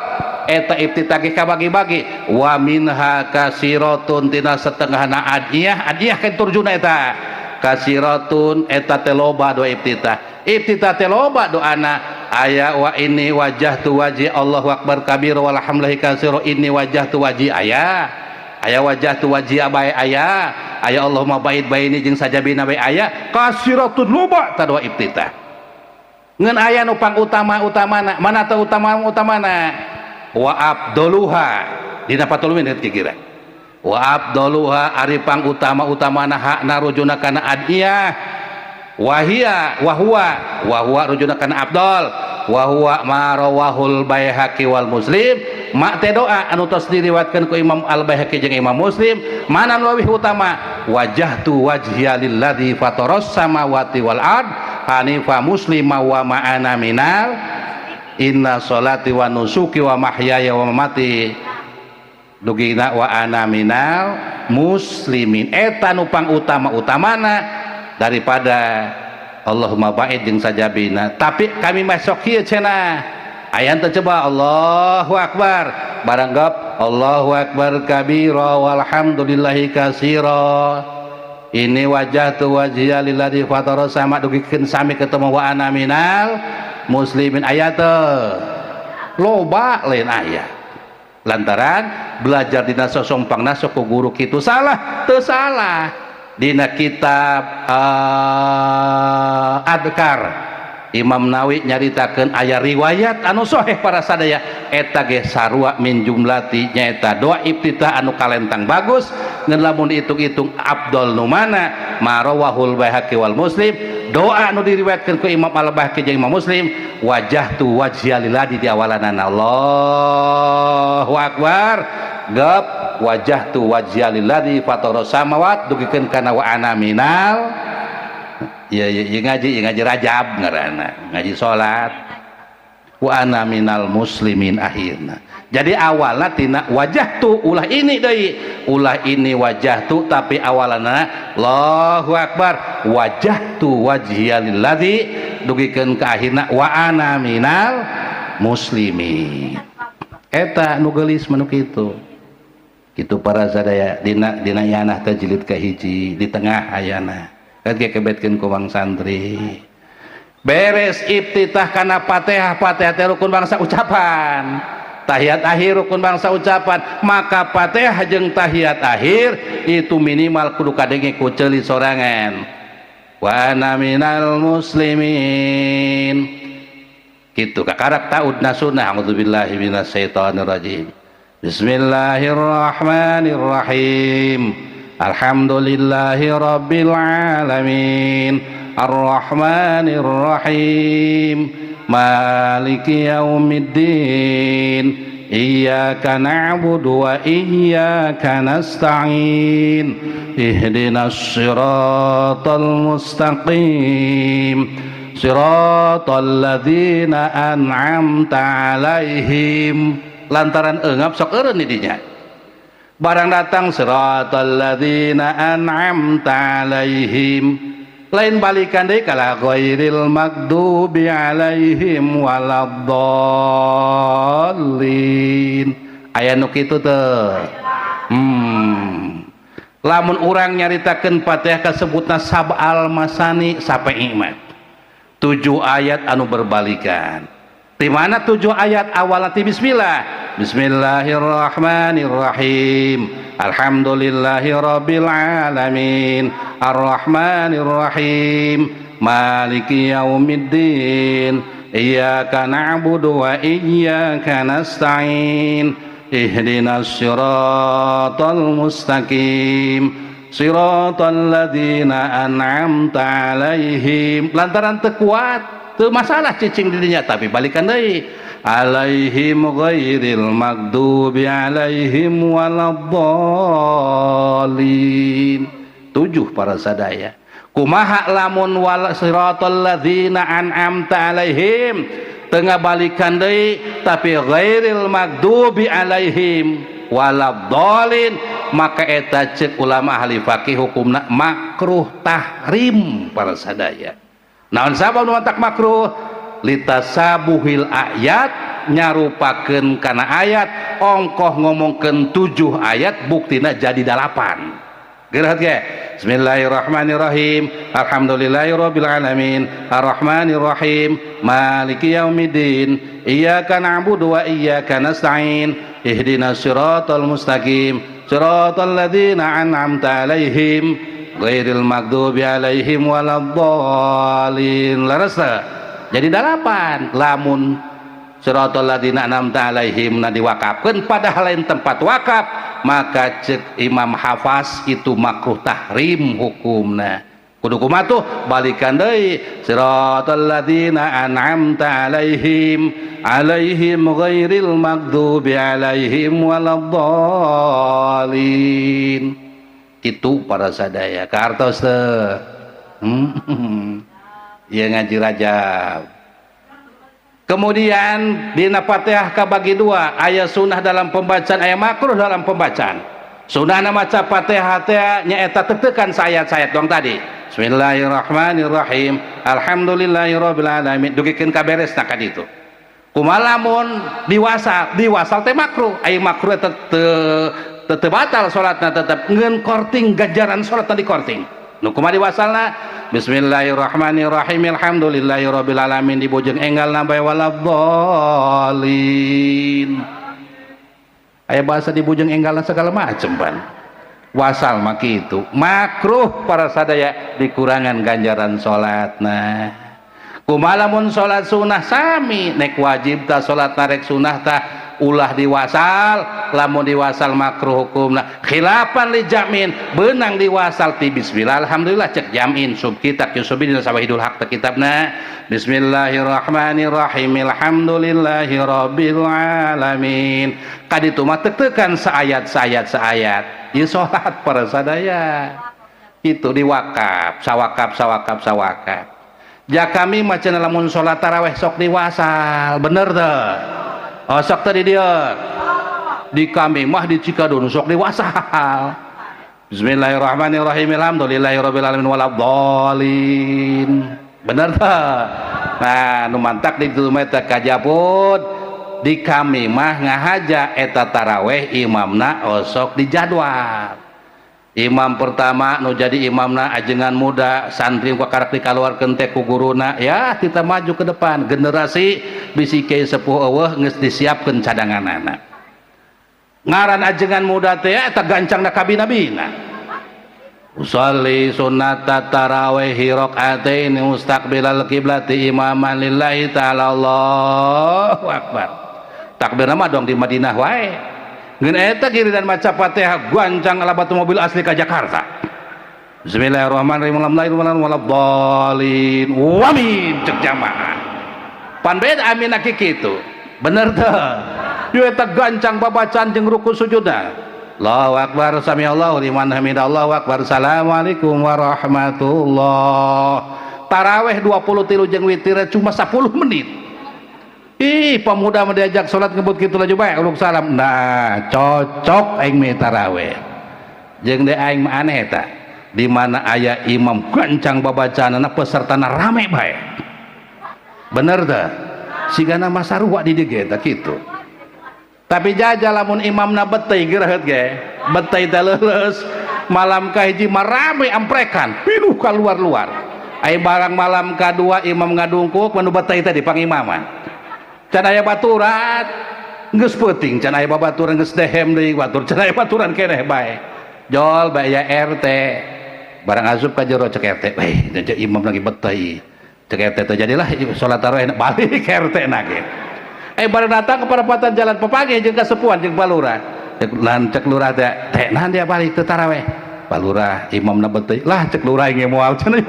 Eta iftitah ge kabagi-bagi wa minha kasiratun tina setengahna adiyah, adiyah kan turjuna eta. Kasiratun eta teh loba doa iftitah. Iftitah teh loba doana aya wa ini wajjahtu wajhi Allahu Akbar kabir walhamdulillahi katsira inni wajjahtu wajhi aya. Aya wajjahtu wajhi bae aya. Aya Allahumma ba'id baini jeung sajabina bae aya. Kasiratun loba ta doa iftitah. Ngan aya nu pang utama-utamana, mana teh utama-utamana? Wa abdoluha dina patulumin kira-kira. Wa abdoluha ari pang utama-utamana hakna rujuna kana adiyah. Wahia wahwa wahwa rujuna kana abdol wahwa ma rawahul Baihaqi wal Muslim. Mak teh doa anu tos diriwayatkeun ku Imam Al Baihaqi jeung Imam Muslim, mana nu leuwih utama? Wajjahtu wajhiya lilladzi fataras samawati wal ard hanifa muslima wa ma'ana minal inna sholati wa nusuki wa mahyaya wa mamati dugina wa ana minal muslimin. Eta nu pang utama-utamana daripada Allahumma ba'id jeung sajabina. Tapi kami masuk kieu cenah aya teh coba Allahu Akbar barang gep Allahu Akbar kabira walhamdulillahi katsira ini wajjahtu wajhiya lilladzi fatara sama dugikeun sami ketemu wa ana minal muslimin aya teh loba lain aya. Lantaran belajar dina sosompangna sok ku guru kitu salah teu salah dina kitab Adkar Imam Nawawi nyaritakeun aya riwayat anu sahih para sadaya eta ge sarua min jumlati nyaeta doa iftitah anu kalentang bagus ngan lamun dihitung-hitung abdol nu mana marawahul Baihaqi wal Muslim doa anu diriwayatkeun ku Imam Al Baihaqi jeung Imam Muslim wajjahtu wajhiya lilladzi di awalanana Allahu Akbar gep wajjahtu wajhiya lilladzi fatara samawat dugikeun kana wa ana minal ya, ya, ya ngaji, ya ngaji Rajab ngaranna, ngaji salat wa ana minal muslimin akhirna. Jadi awalna tina wajjahtu ulah ini deui, ulah ini wajjahtu tapi awalna Allahu Akbar wajjahtu wajhiya lilladzi dugikeun ka akhirna wa ana minal muslimin. Eta nu geulis manu kitu. Kitu para sadaya dina dina yanah teh jilid kahiji di tengah ayana. Kan kebetkeun ku bang santri. Beres iftitah kana Fatihah, Fatihah teh rukun bangsa ucapan. Tahiyat akhir rukun bangsa ucapan, maka Fatihah jeung tahiyat akhir itu minimal kudu kadenge ku ceuli sorangan. Wa ana minal muslimin. Kitu kakarak taudna sunnah a'udzubillahi minasyaitonir rajim. Bismillahirrahmanirrahim. Alhamdulillahi rabbil alamin arrahmanir rahim maliki yaumiddin iyyaka na'budu wa iyyaka nasta'in ihdinas siratal mustaqim siratal ladzina an'amta 'alaihim. Lantaran eungap sok eureun di dinya. Barang datang siratal ladzina an'amta 'alaihim lain balikan deui kala ghairil maghdubi 'alaihim waladdallin. Aya nu kitu teu? Lamun urang nyaritakeun Fatihah kasebutna sab'al masani sape iman. 7 ayat anu berbalikan. Di mana 7 ayat awalna ti bismillah. Bismillahirrahmanirrahim. Alhamdulillahi rabbil alamin. Arrahmanirrahim. Maliki yaumiddin. Iyyaka na'budu wa iyyaka nasta'in. Ihdinas siratal mustaqim. Siratal ladzina an'amta 'alaihim. Lantaran teu kuat, teu masalah cicing di dinya tapi balikan deui. Alaihim ghairil maghdubi alaihim waladdallin. 7 para sadaya. Kumaha lamun wal siratal ladzina an'amta alaihim Tengah balikan deui, tapi ghairil maghdubi alaihim waladdallin, maka eta cek ulama ahli fakih hukumna makruh tahrim para sadaya. Naon sabab nu matak makruh? Litasabuhil ayat, nyarupakeun kana ayat, ongkoh ngomongkeun 7 ayat buktina jadi 8. Geura ge. Bismillahirrahmanirrahim. Alhamdulillahirabbil alamin. Arrahmanirrahim. Maliki yaumiddin. Iyyaka na'budu wa iyyaka nasta'in. Ihdinas siratal mustaqim. Siratal ladzina an'amta alaihim ghairil maghdubi alaihim waladdallin. Leres teu? Jadi 8. Lamun siratal ladzina an'amta alaihim na diwakafkeun padahal lain tempat wakaf, maka cek Imam Hafaz itu makruh tahrim hukumna. Kudu kumaha tuh? Balikan deui siratal ladzina an'amta alaihim alaihim ghairil maghdubi alaihim waladdallin. Itu para sadaya kaartos teu? Ieu ngaji Rajab. Kemudian dina Fatihah kabagi 2, aya sunnah dalam pembacaan, aya makruh dalam pembacaan. Sunnahna maca Fatihah teh nyaeta tetekan saayat-sayat dong tadi. Bismillahirrahmanirrahim. Alhamdulillahirabbil alamin. Dugikeun ka beres na ka ditu. Kumaha lamun diwasal? Diwasal teh makruh. Aya makruh eta teu batal salatna, tetep ngeun korting ganjaran salatna di korting. Nu kumaha diwasalna? Bismillahirrahmanirrahim. Alhamdulillahirabbil alamin di bojong enggal nambah waladdallin. Aya bahasa di bojong enggal segala macem pan. Wasal mah kitu. Makruh para sadaya dikurangan ganjaran salatna. Kumaha lamun salat sunah sami, nek wajib ta salat narek sunah ta ulah diwasal, lamun diwasal makruh hukumna. Khilafan li jamin, beunang diwasal ti bismillah alhamdulillah cek jamin sub kitab Yusufi dina Sawahidul Haq teh kitabna. Bismillahirrahmanirrahim. Alhamdulillahirabbil alamin. Kaditu mah teuk-teukan saayat-saayat saayat. Ieu salat para sadaya. Itu diwakaf, sawakaf, sawakaf, sawakaf. Ja kami mah cenah lamun salat tarawih sok diwasal, bener teu? Oh, sok tadi dia. Di kami mah di Cikadun sok diwasal. Bismillahirrahmanirrahim. Alhamdulillahirabbil alamin waladdallin. Bener teu? Nah, nu mantak di ditu mah teh kajaput. Di kami mah ngahaja eta taraweh imamna osok di jadwal. Imam pertama nu jadi imamna ajengan muda, santri ku karak dikaluarkeun teh ku guruna, ya kita maju ke depan, generasi bisi kiai sepuh eueuh geus disiapkeun cadanganana. Ngaran ajengan muda teh eta gancangna kabina-bina. Usalli sunnata tarawih rakaataini mustaqbilal qiblati imaman lillahi ta'ala. Allahu akbar. Takbirna mah dong di Madinah wae. Ngeun eta giliran maca Fatihah gancang ala batu mobil asli ka Jakarta. Bismillahirrahmanirrahim. Alhamdulillah waladdallin. Wamin cek jamaah. Pan beda amin kitu. Bener teu? Ieu eta gancang babacaan jeung ruku sujudna. Allahu akbar samiallahu liman hamidah. Allahu akbar. Assalamualaikum warahmatullah. Taraweh 23 jeung witir cuma 10 menit. Ih, pemuda mah diajak salat ngebut kitu laju bae uluk salam. Nah, cocok aing mah taraweh. Jeung deui aing mah aneh eta. Di mana aya imam gancang babacaanana pesertana rame bae. Bener teu? Sigana mah sarua di dieu ge eta kitu. Tapi jajal lamun imamna betei geureuheut ge, betei teh leuleus, malam kahiji mah rame amprekan, pinuh kaluar-luar. Ai barang malam kadua imam ngadungkuk manu betei teh di pangimaman. Can aya baturan geus peuting, can aya babaturan geus dehem deui batur, can aya baturan keneh bae. Jol bae ya RT. Barang asup ka jero cek RT, "Weh, imam lagi betei." Cek RT teh jadilah salat tarawih balik RT na ge. Barang datang ke perempatan jalan pepagi jeung kasepuhan jeung palurah. Cek lan cek lurah teh, teh nahan dia balik teu tarawih. Palurah imamna betei. Lah cek lurah ge moal cenah.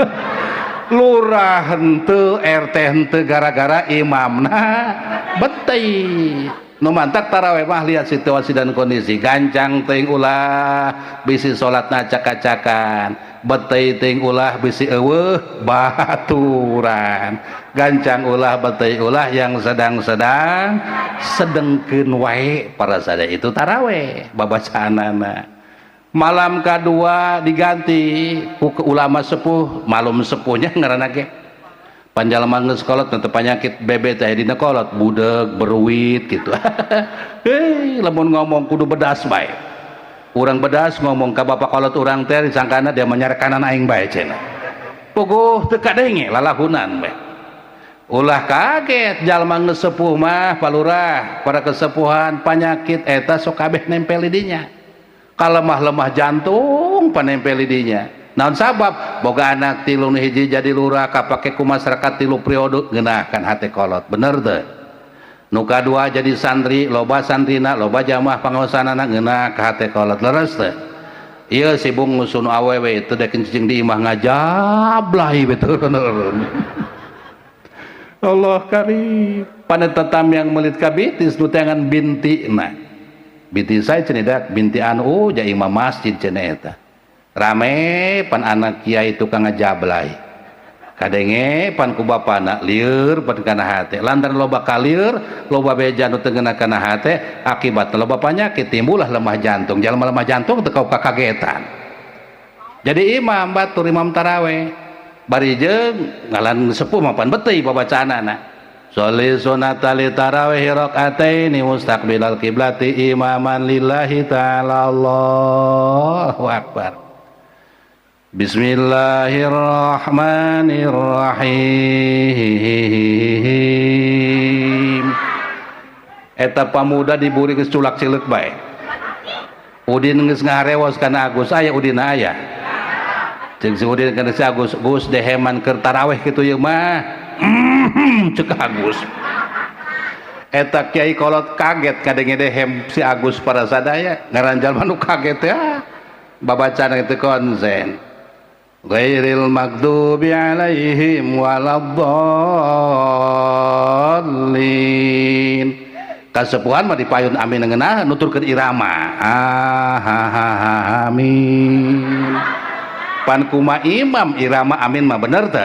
Lurah henteu, RT henteu gara-gara imamna betei. Nu mantak taraweh mah lihat situasi dan kondisi. Gancang teuing ulah bisi salatna acak-acakan, betei teuing ulah bisi eueuh baturan. Gancang ulah betei ulah yang sedang-sedang sedengkeun wae para sadaya itu taraweh babacaanana. Malam kedua diganti ku ulama sepuh, malum sepuhnya ngaranna ge. Panjalma geus kolot teu penyakit bebe teh dina kolot budeg beruit gitu. Hei, lamun ngomong kudu bedas bae. Urang bedas ngomong ka bapak kolot urang teh disangkana dia menyarekanan aing bae cenah. Puguh teu kadenge lalahunan bae. Ulah kaget jalma geus sepuh mah palurah para kesepuhan penyakit eta sok kabeh nempel di dinya. Kalemah-lemah jantung panempel di dinya. Naon sabab boga anak tilu nu hiji jadi lurah kapake ku masyarakat tilu periode ngeunah kan hate kolot bener teu. Nu kadua jadi santri loba santrina loba jamaah pangaosanana ngeunah ka hate kolot leres teu. Ieu sibuk ngusun awewe teu dek cicing di imah ngajablah betul. Allah karim panetetam yang melit kabitis nu teangan bintina. Binti saya cenah binti anu ja imam masjid cenah eta. Rame pan anak kiai tukang ngajablay kadenge pan ku bapana lieur pan kana hate lantaran loba kalieur loba beja nu teu ngeunah kana hate akibat loba panyakit timbullah lemah jantung jalma lemah jantung teu kakagetan jadi imam batur imam taraweh bari jeung ngalan sepuh mah pan betei babacaanana sholli sunata li tarawih rakaataini mustaqbilal qiblati imaman lillahi ta'ala Allahu akbar. Bismillahirrahmanirrahim. Eta pamuda diburi geus culak cileuk bae. Udin geus ngaharewos kana Agus aya Udin aya. Ceuk si Udin kana si Agus, Gus deheman keur taraweh kitu ieu mah. Ceuk Agus. Eta kiai kolot kaget kadenge dehem si Agus para sadaya, ngaran jalma nu kaget ya. Babacaan itu konsen. Ghairil maghdubi alaihim waladdallin. Kasepuhan mah dipayun amin ngeunah nuturkeun irama. Ah ha ha ha amin. Pan kuma imam irama amin mah bener teu?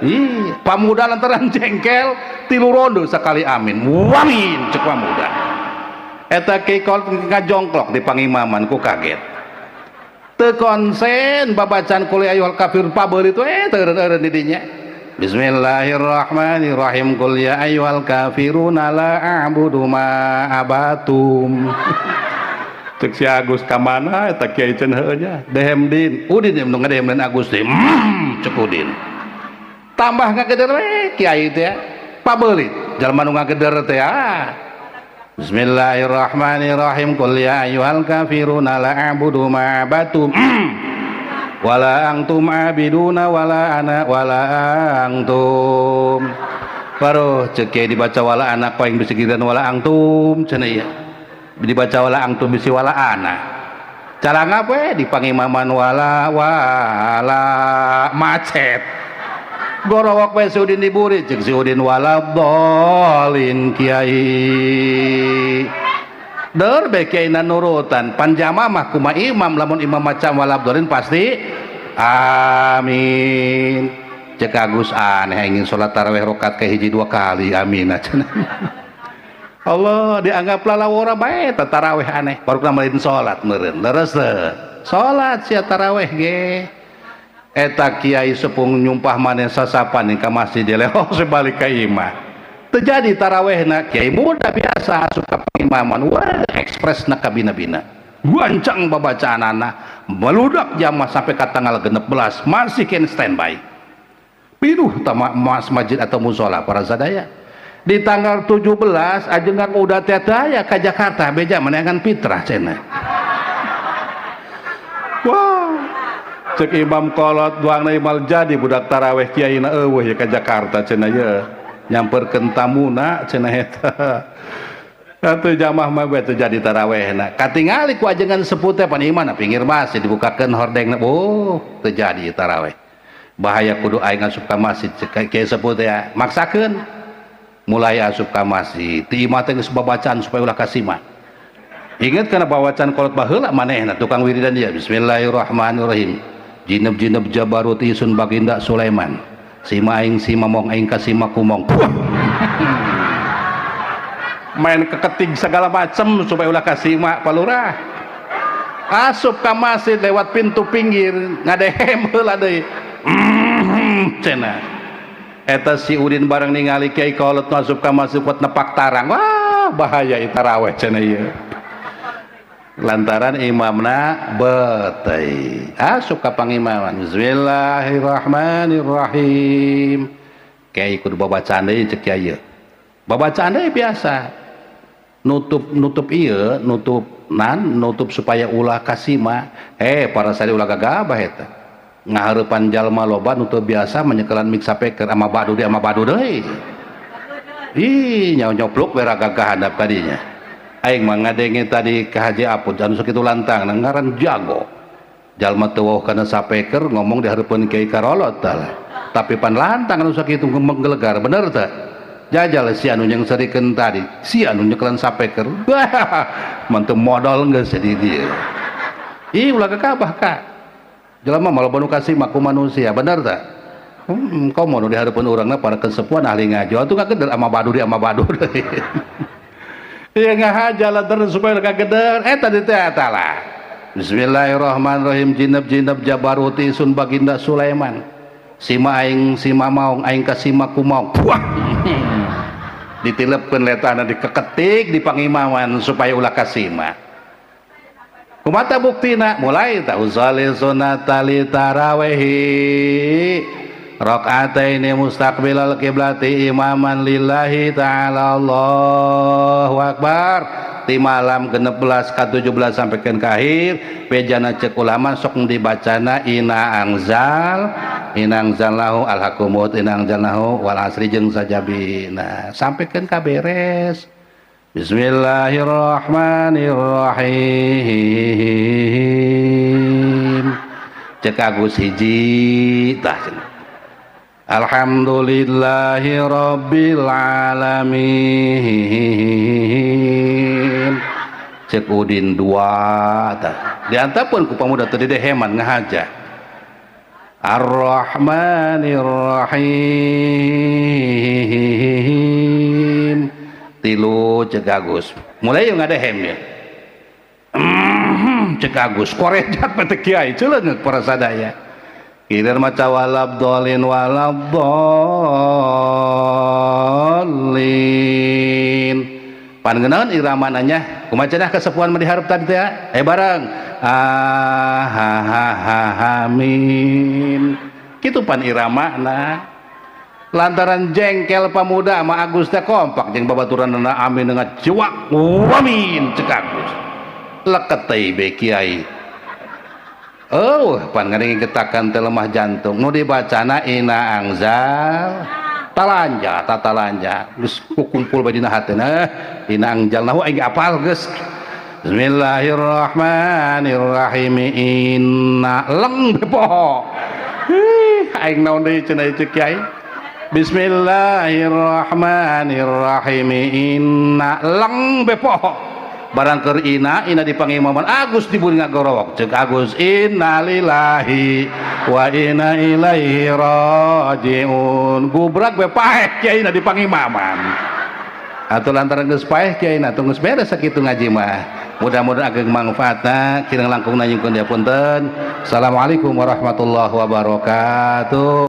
Ih, pamuda lantaran jengkel tilu rondo sekali amin. Wamin cek pamuda. Eta ki ngajongklok di pangimaman ku kaget. Teu konsen babacaan qul ya ayyuhal kafirun pabeuli teh teu eureun-eureun di dinya. Bismillahirrahmanirrahim qul ya ayyuhal kafirun la a'budu ma abatum. Cek si Agus ka mana eta kiai cenah heueuh nya dehem din Udin nu ngadehem dan Agus teh cek Udin. Tambah ngageder we kiai teh pabeuli jalma nu ngageder teh ah. Bismillahirrahmanirrahim qul ya ayyuhal kafirun la a'budu ma abatum wala antum abiduna wala ana wala antum. Baruh cek kiai dibaca wala anak paing bisi giliran wala antum cenah ieu. Dibaca wala antum bisi wala ana. Cara ngape dipangimaman wala wala macet. Gorowok we si Udin diburi cek si Udin wala dolin kiai. Der be kiai nurutan panjama mah kuma imam lamun imam macam wala dolin pasti amin. Cek Agus aneh ingin salat tarawih rakaat ke hiji dua kali amin cenah. Allah dianggap lalawora bae tarawih aneh baru lain salat meureun leres teu salat sia tarawih ge. Eta kiai sepung nyumpah maneh sasapan ka masjid leho sebalik ka imah terjadi tarawehna kiai muda biasa asup ka pangimaman wah ekspresna ka bina-bina gancang babacaanana meludak jamaah sampai ka tanggal 16 masih ken standby piduh tama mas masjid atau musola para sadaya di tanggal 17 ajengan udah teh aya ka Jakarta beja meneangan fitrah cenah. Wah cek imam kolot duangna imal jadi budak taraweh kiaina eueuh ya ka Jakarta cenah ye nyamperkeun tamuna cenah eta. Atuh jamaah mah we teu jadi tarawehna katingali ku ajengan sepuh teh pan imahna pinggir masjid dibukakeun hordengna oh teu jadi taraweh bahaya kudu aing asup ka masjid cek kiai sepuh teh maksakeun Mulai asup ka masjid ti imah teh geus babacaan supaya ulah kasima. Ingat kana bawacaan kolot baheula manehna tukang wiridan dia. Bismillahirrahmanirrahim. Jineb-jineb jabarut isun baginda Sulaiman. Sima aing sima mong aing kasima kumong. Main keketing segala macem supaya ulah kasima Pak Lurah. Asup ka masjid lewat pintu pinggir ngadehem heula deui. Cenah. Eta si Udin bareng ningali Kiai Kolot masuk ka masjid kuat nepak tarang. Wah, bahaya ieu taraweh cenah ieu. Lantaran imamna betei. Asup ka pangimaman. Bismillahirrahmanirrahim. Kiai kudu babacaan deui cek kiai. Babacaan deui biasa. Nutup ieu, nutup nan, nutup supaya ulah kasima. Para sari ulah gagabah eta. Ngahareupan jalma loba nu teu biasa menyekelan mik sapeker ama badu di ama badu deui. Ih, nyaw-nyoplok we gagah handap ka dinya. Aing mah ngadenge tadi ka Haji Apud anu sakitu lantang ngaran jago. Jalma teu wauh kana sapeker ngomong di hareupeun Kiai Karolot tah. Tapi pan lantang anu sakitu menggelegar bener teh. Jajal si anu yang serikeun tadi, si anu nyekelan sapeker. Manteu modal geus di dieu. Ih, ulah gagabah ka. Jelema malah banu kasih maku manusia, bener teh? Komo nu di hareupeun urangna para kesepuan ahli ngaji. Atuh kageder ama badu di ama badu. Ieu ngahaja lantaran supaya kageder. Eta di teh eta lah. Bismillahirrahmanirrahim. Jineb-jineb jabaruti sun baginda Sulaiman. Sima aing sima maung aing kasima kumaung. Wah. Ditilepkeun letahna dikeketik di pangimaman supaya ulah kasima. Kumata buktina mulai ta usolli sunnata li tarawehi rakaataini mustaqbilal qiblati imaman lillahi ta'ala. Allahu akbar. Di malam 16 ka 17 sampai ke akhir bejana cek ulama sok dibacana ina angzal inang zallahu alhakumut inang zallahu wal asri jeung sajabina sampai ke beres. Bismillahirrahmanirrahim. Cek Agus hiji tah. Alhamdulillahi rabbil alamin. Cek Udin dua tah. Diantapun ku pamuda teu dideheman ngahaja. Arrahmanirrahim. Tilu cek Agus. Mulai yang ngadehem ya. Cek Agus korejat pete kiai ceuleung para sadaya. Kilir maca walabdolin walabdolin. Pangenaon iramananya kumaha cenah kesepuhan mah dihareup tadi teh bareng ah ha ha ha amin. Kitu pan iramana. Lantaran jengkel pamuda sama Agus teh kompak jeung babaturanna amin dengan jiwak amin cek Agus. Leket teh be kiai. Oh, pan ngadengin getakan teh lemah jantung. Nu dibacana ina angzal talanja tatalanja geus kukumpul bae dina hatena ina angzal nahu aing apal geus. Bismillahirrahmanirrahim. Inna leng bepoho. Aing naon deui cenah cek kiai. Bismillahirrahmanirrahim. Inna leng bepoho. Barang keur ina ina di pangimaman Agus dibun ngagorowok cek Agus innalillahi wa inna ilaihi rajiun. Gubrak be paeh kiai na di pangimaman. Atuh lantaran geus paeh kiai na tong geus beres sakitu ngaji mah. Mudah-mudahan ageng mangfaatna kirang langkung nanyungkeun diapunten. Assalamualaikum warahmatullahi wabarakatuh.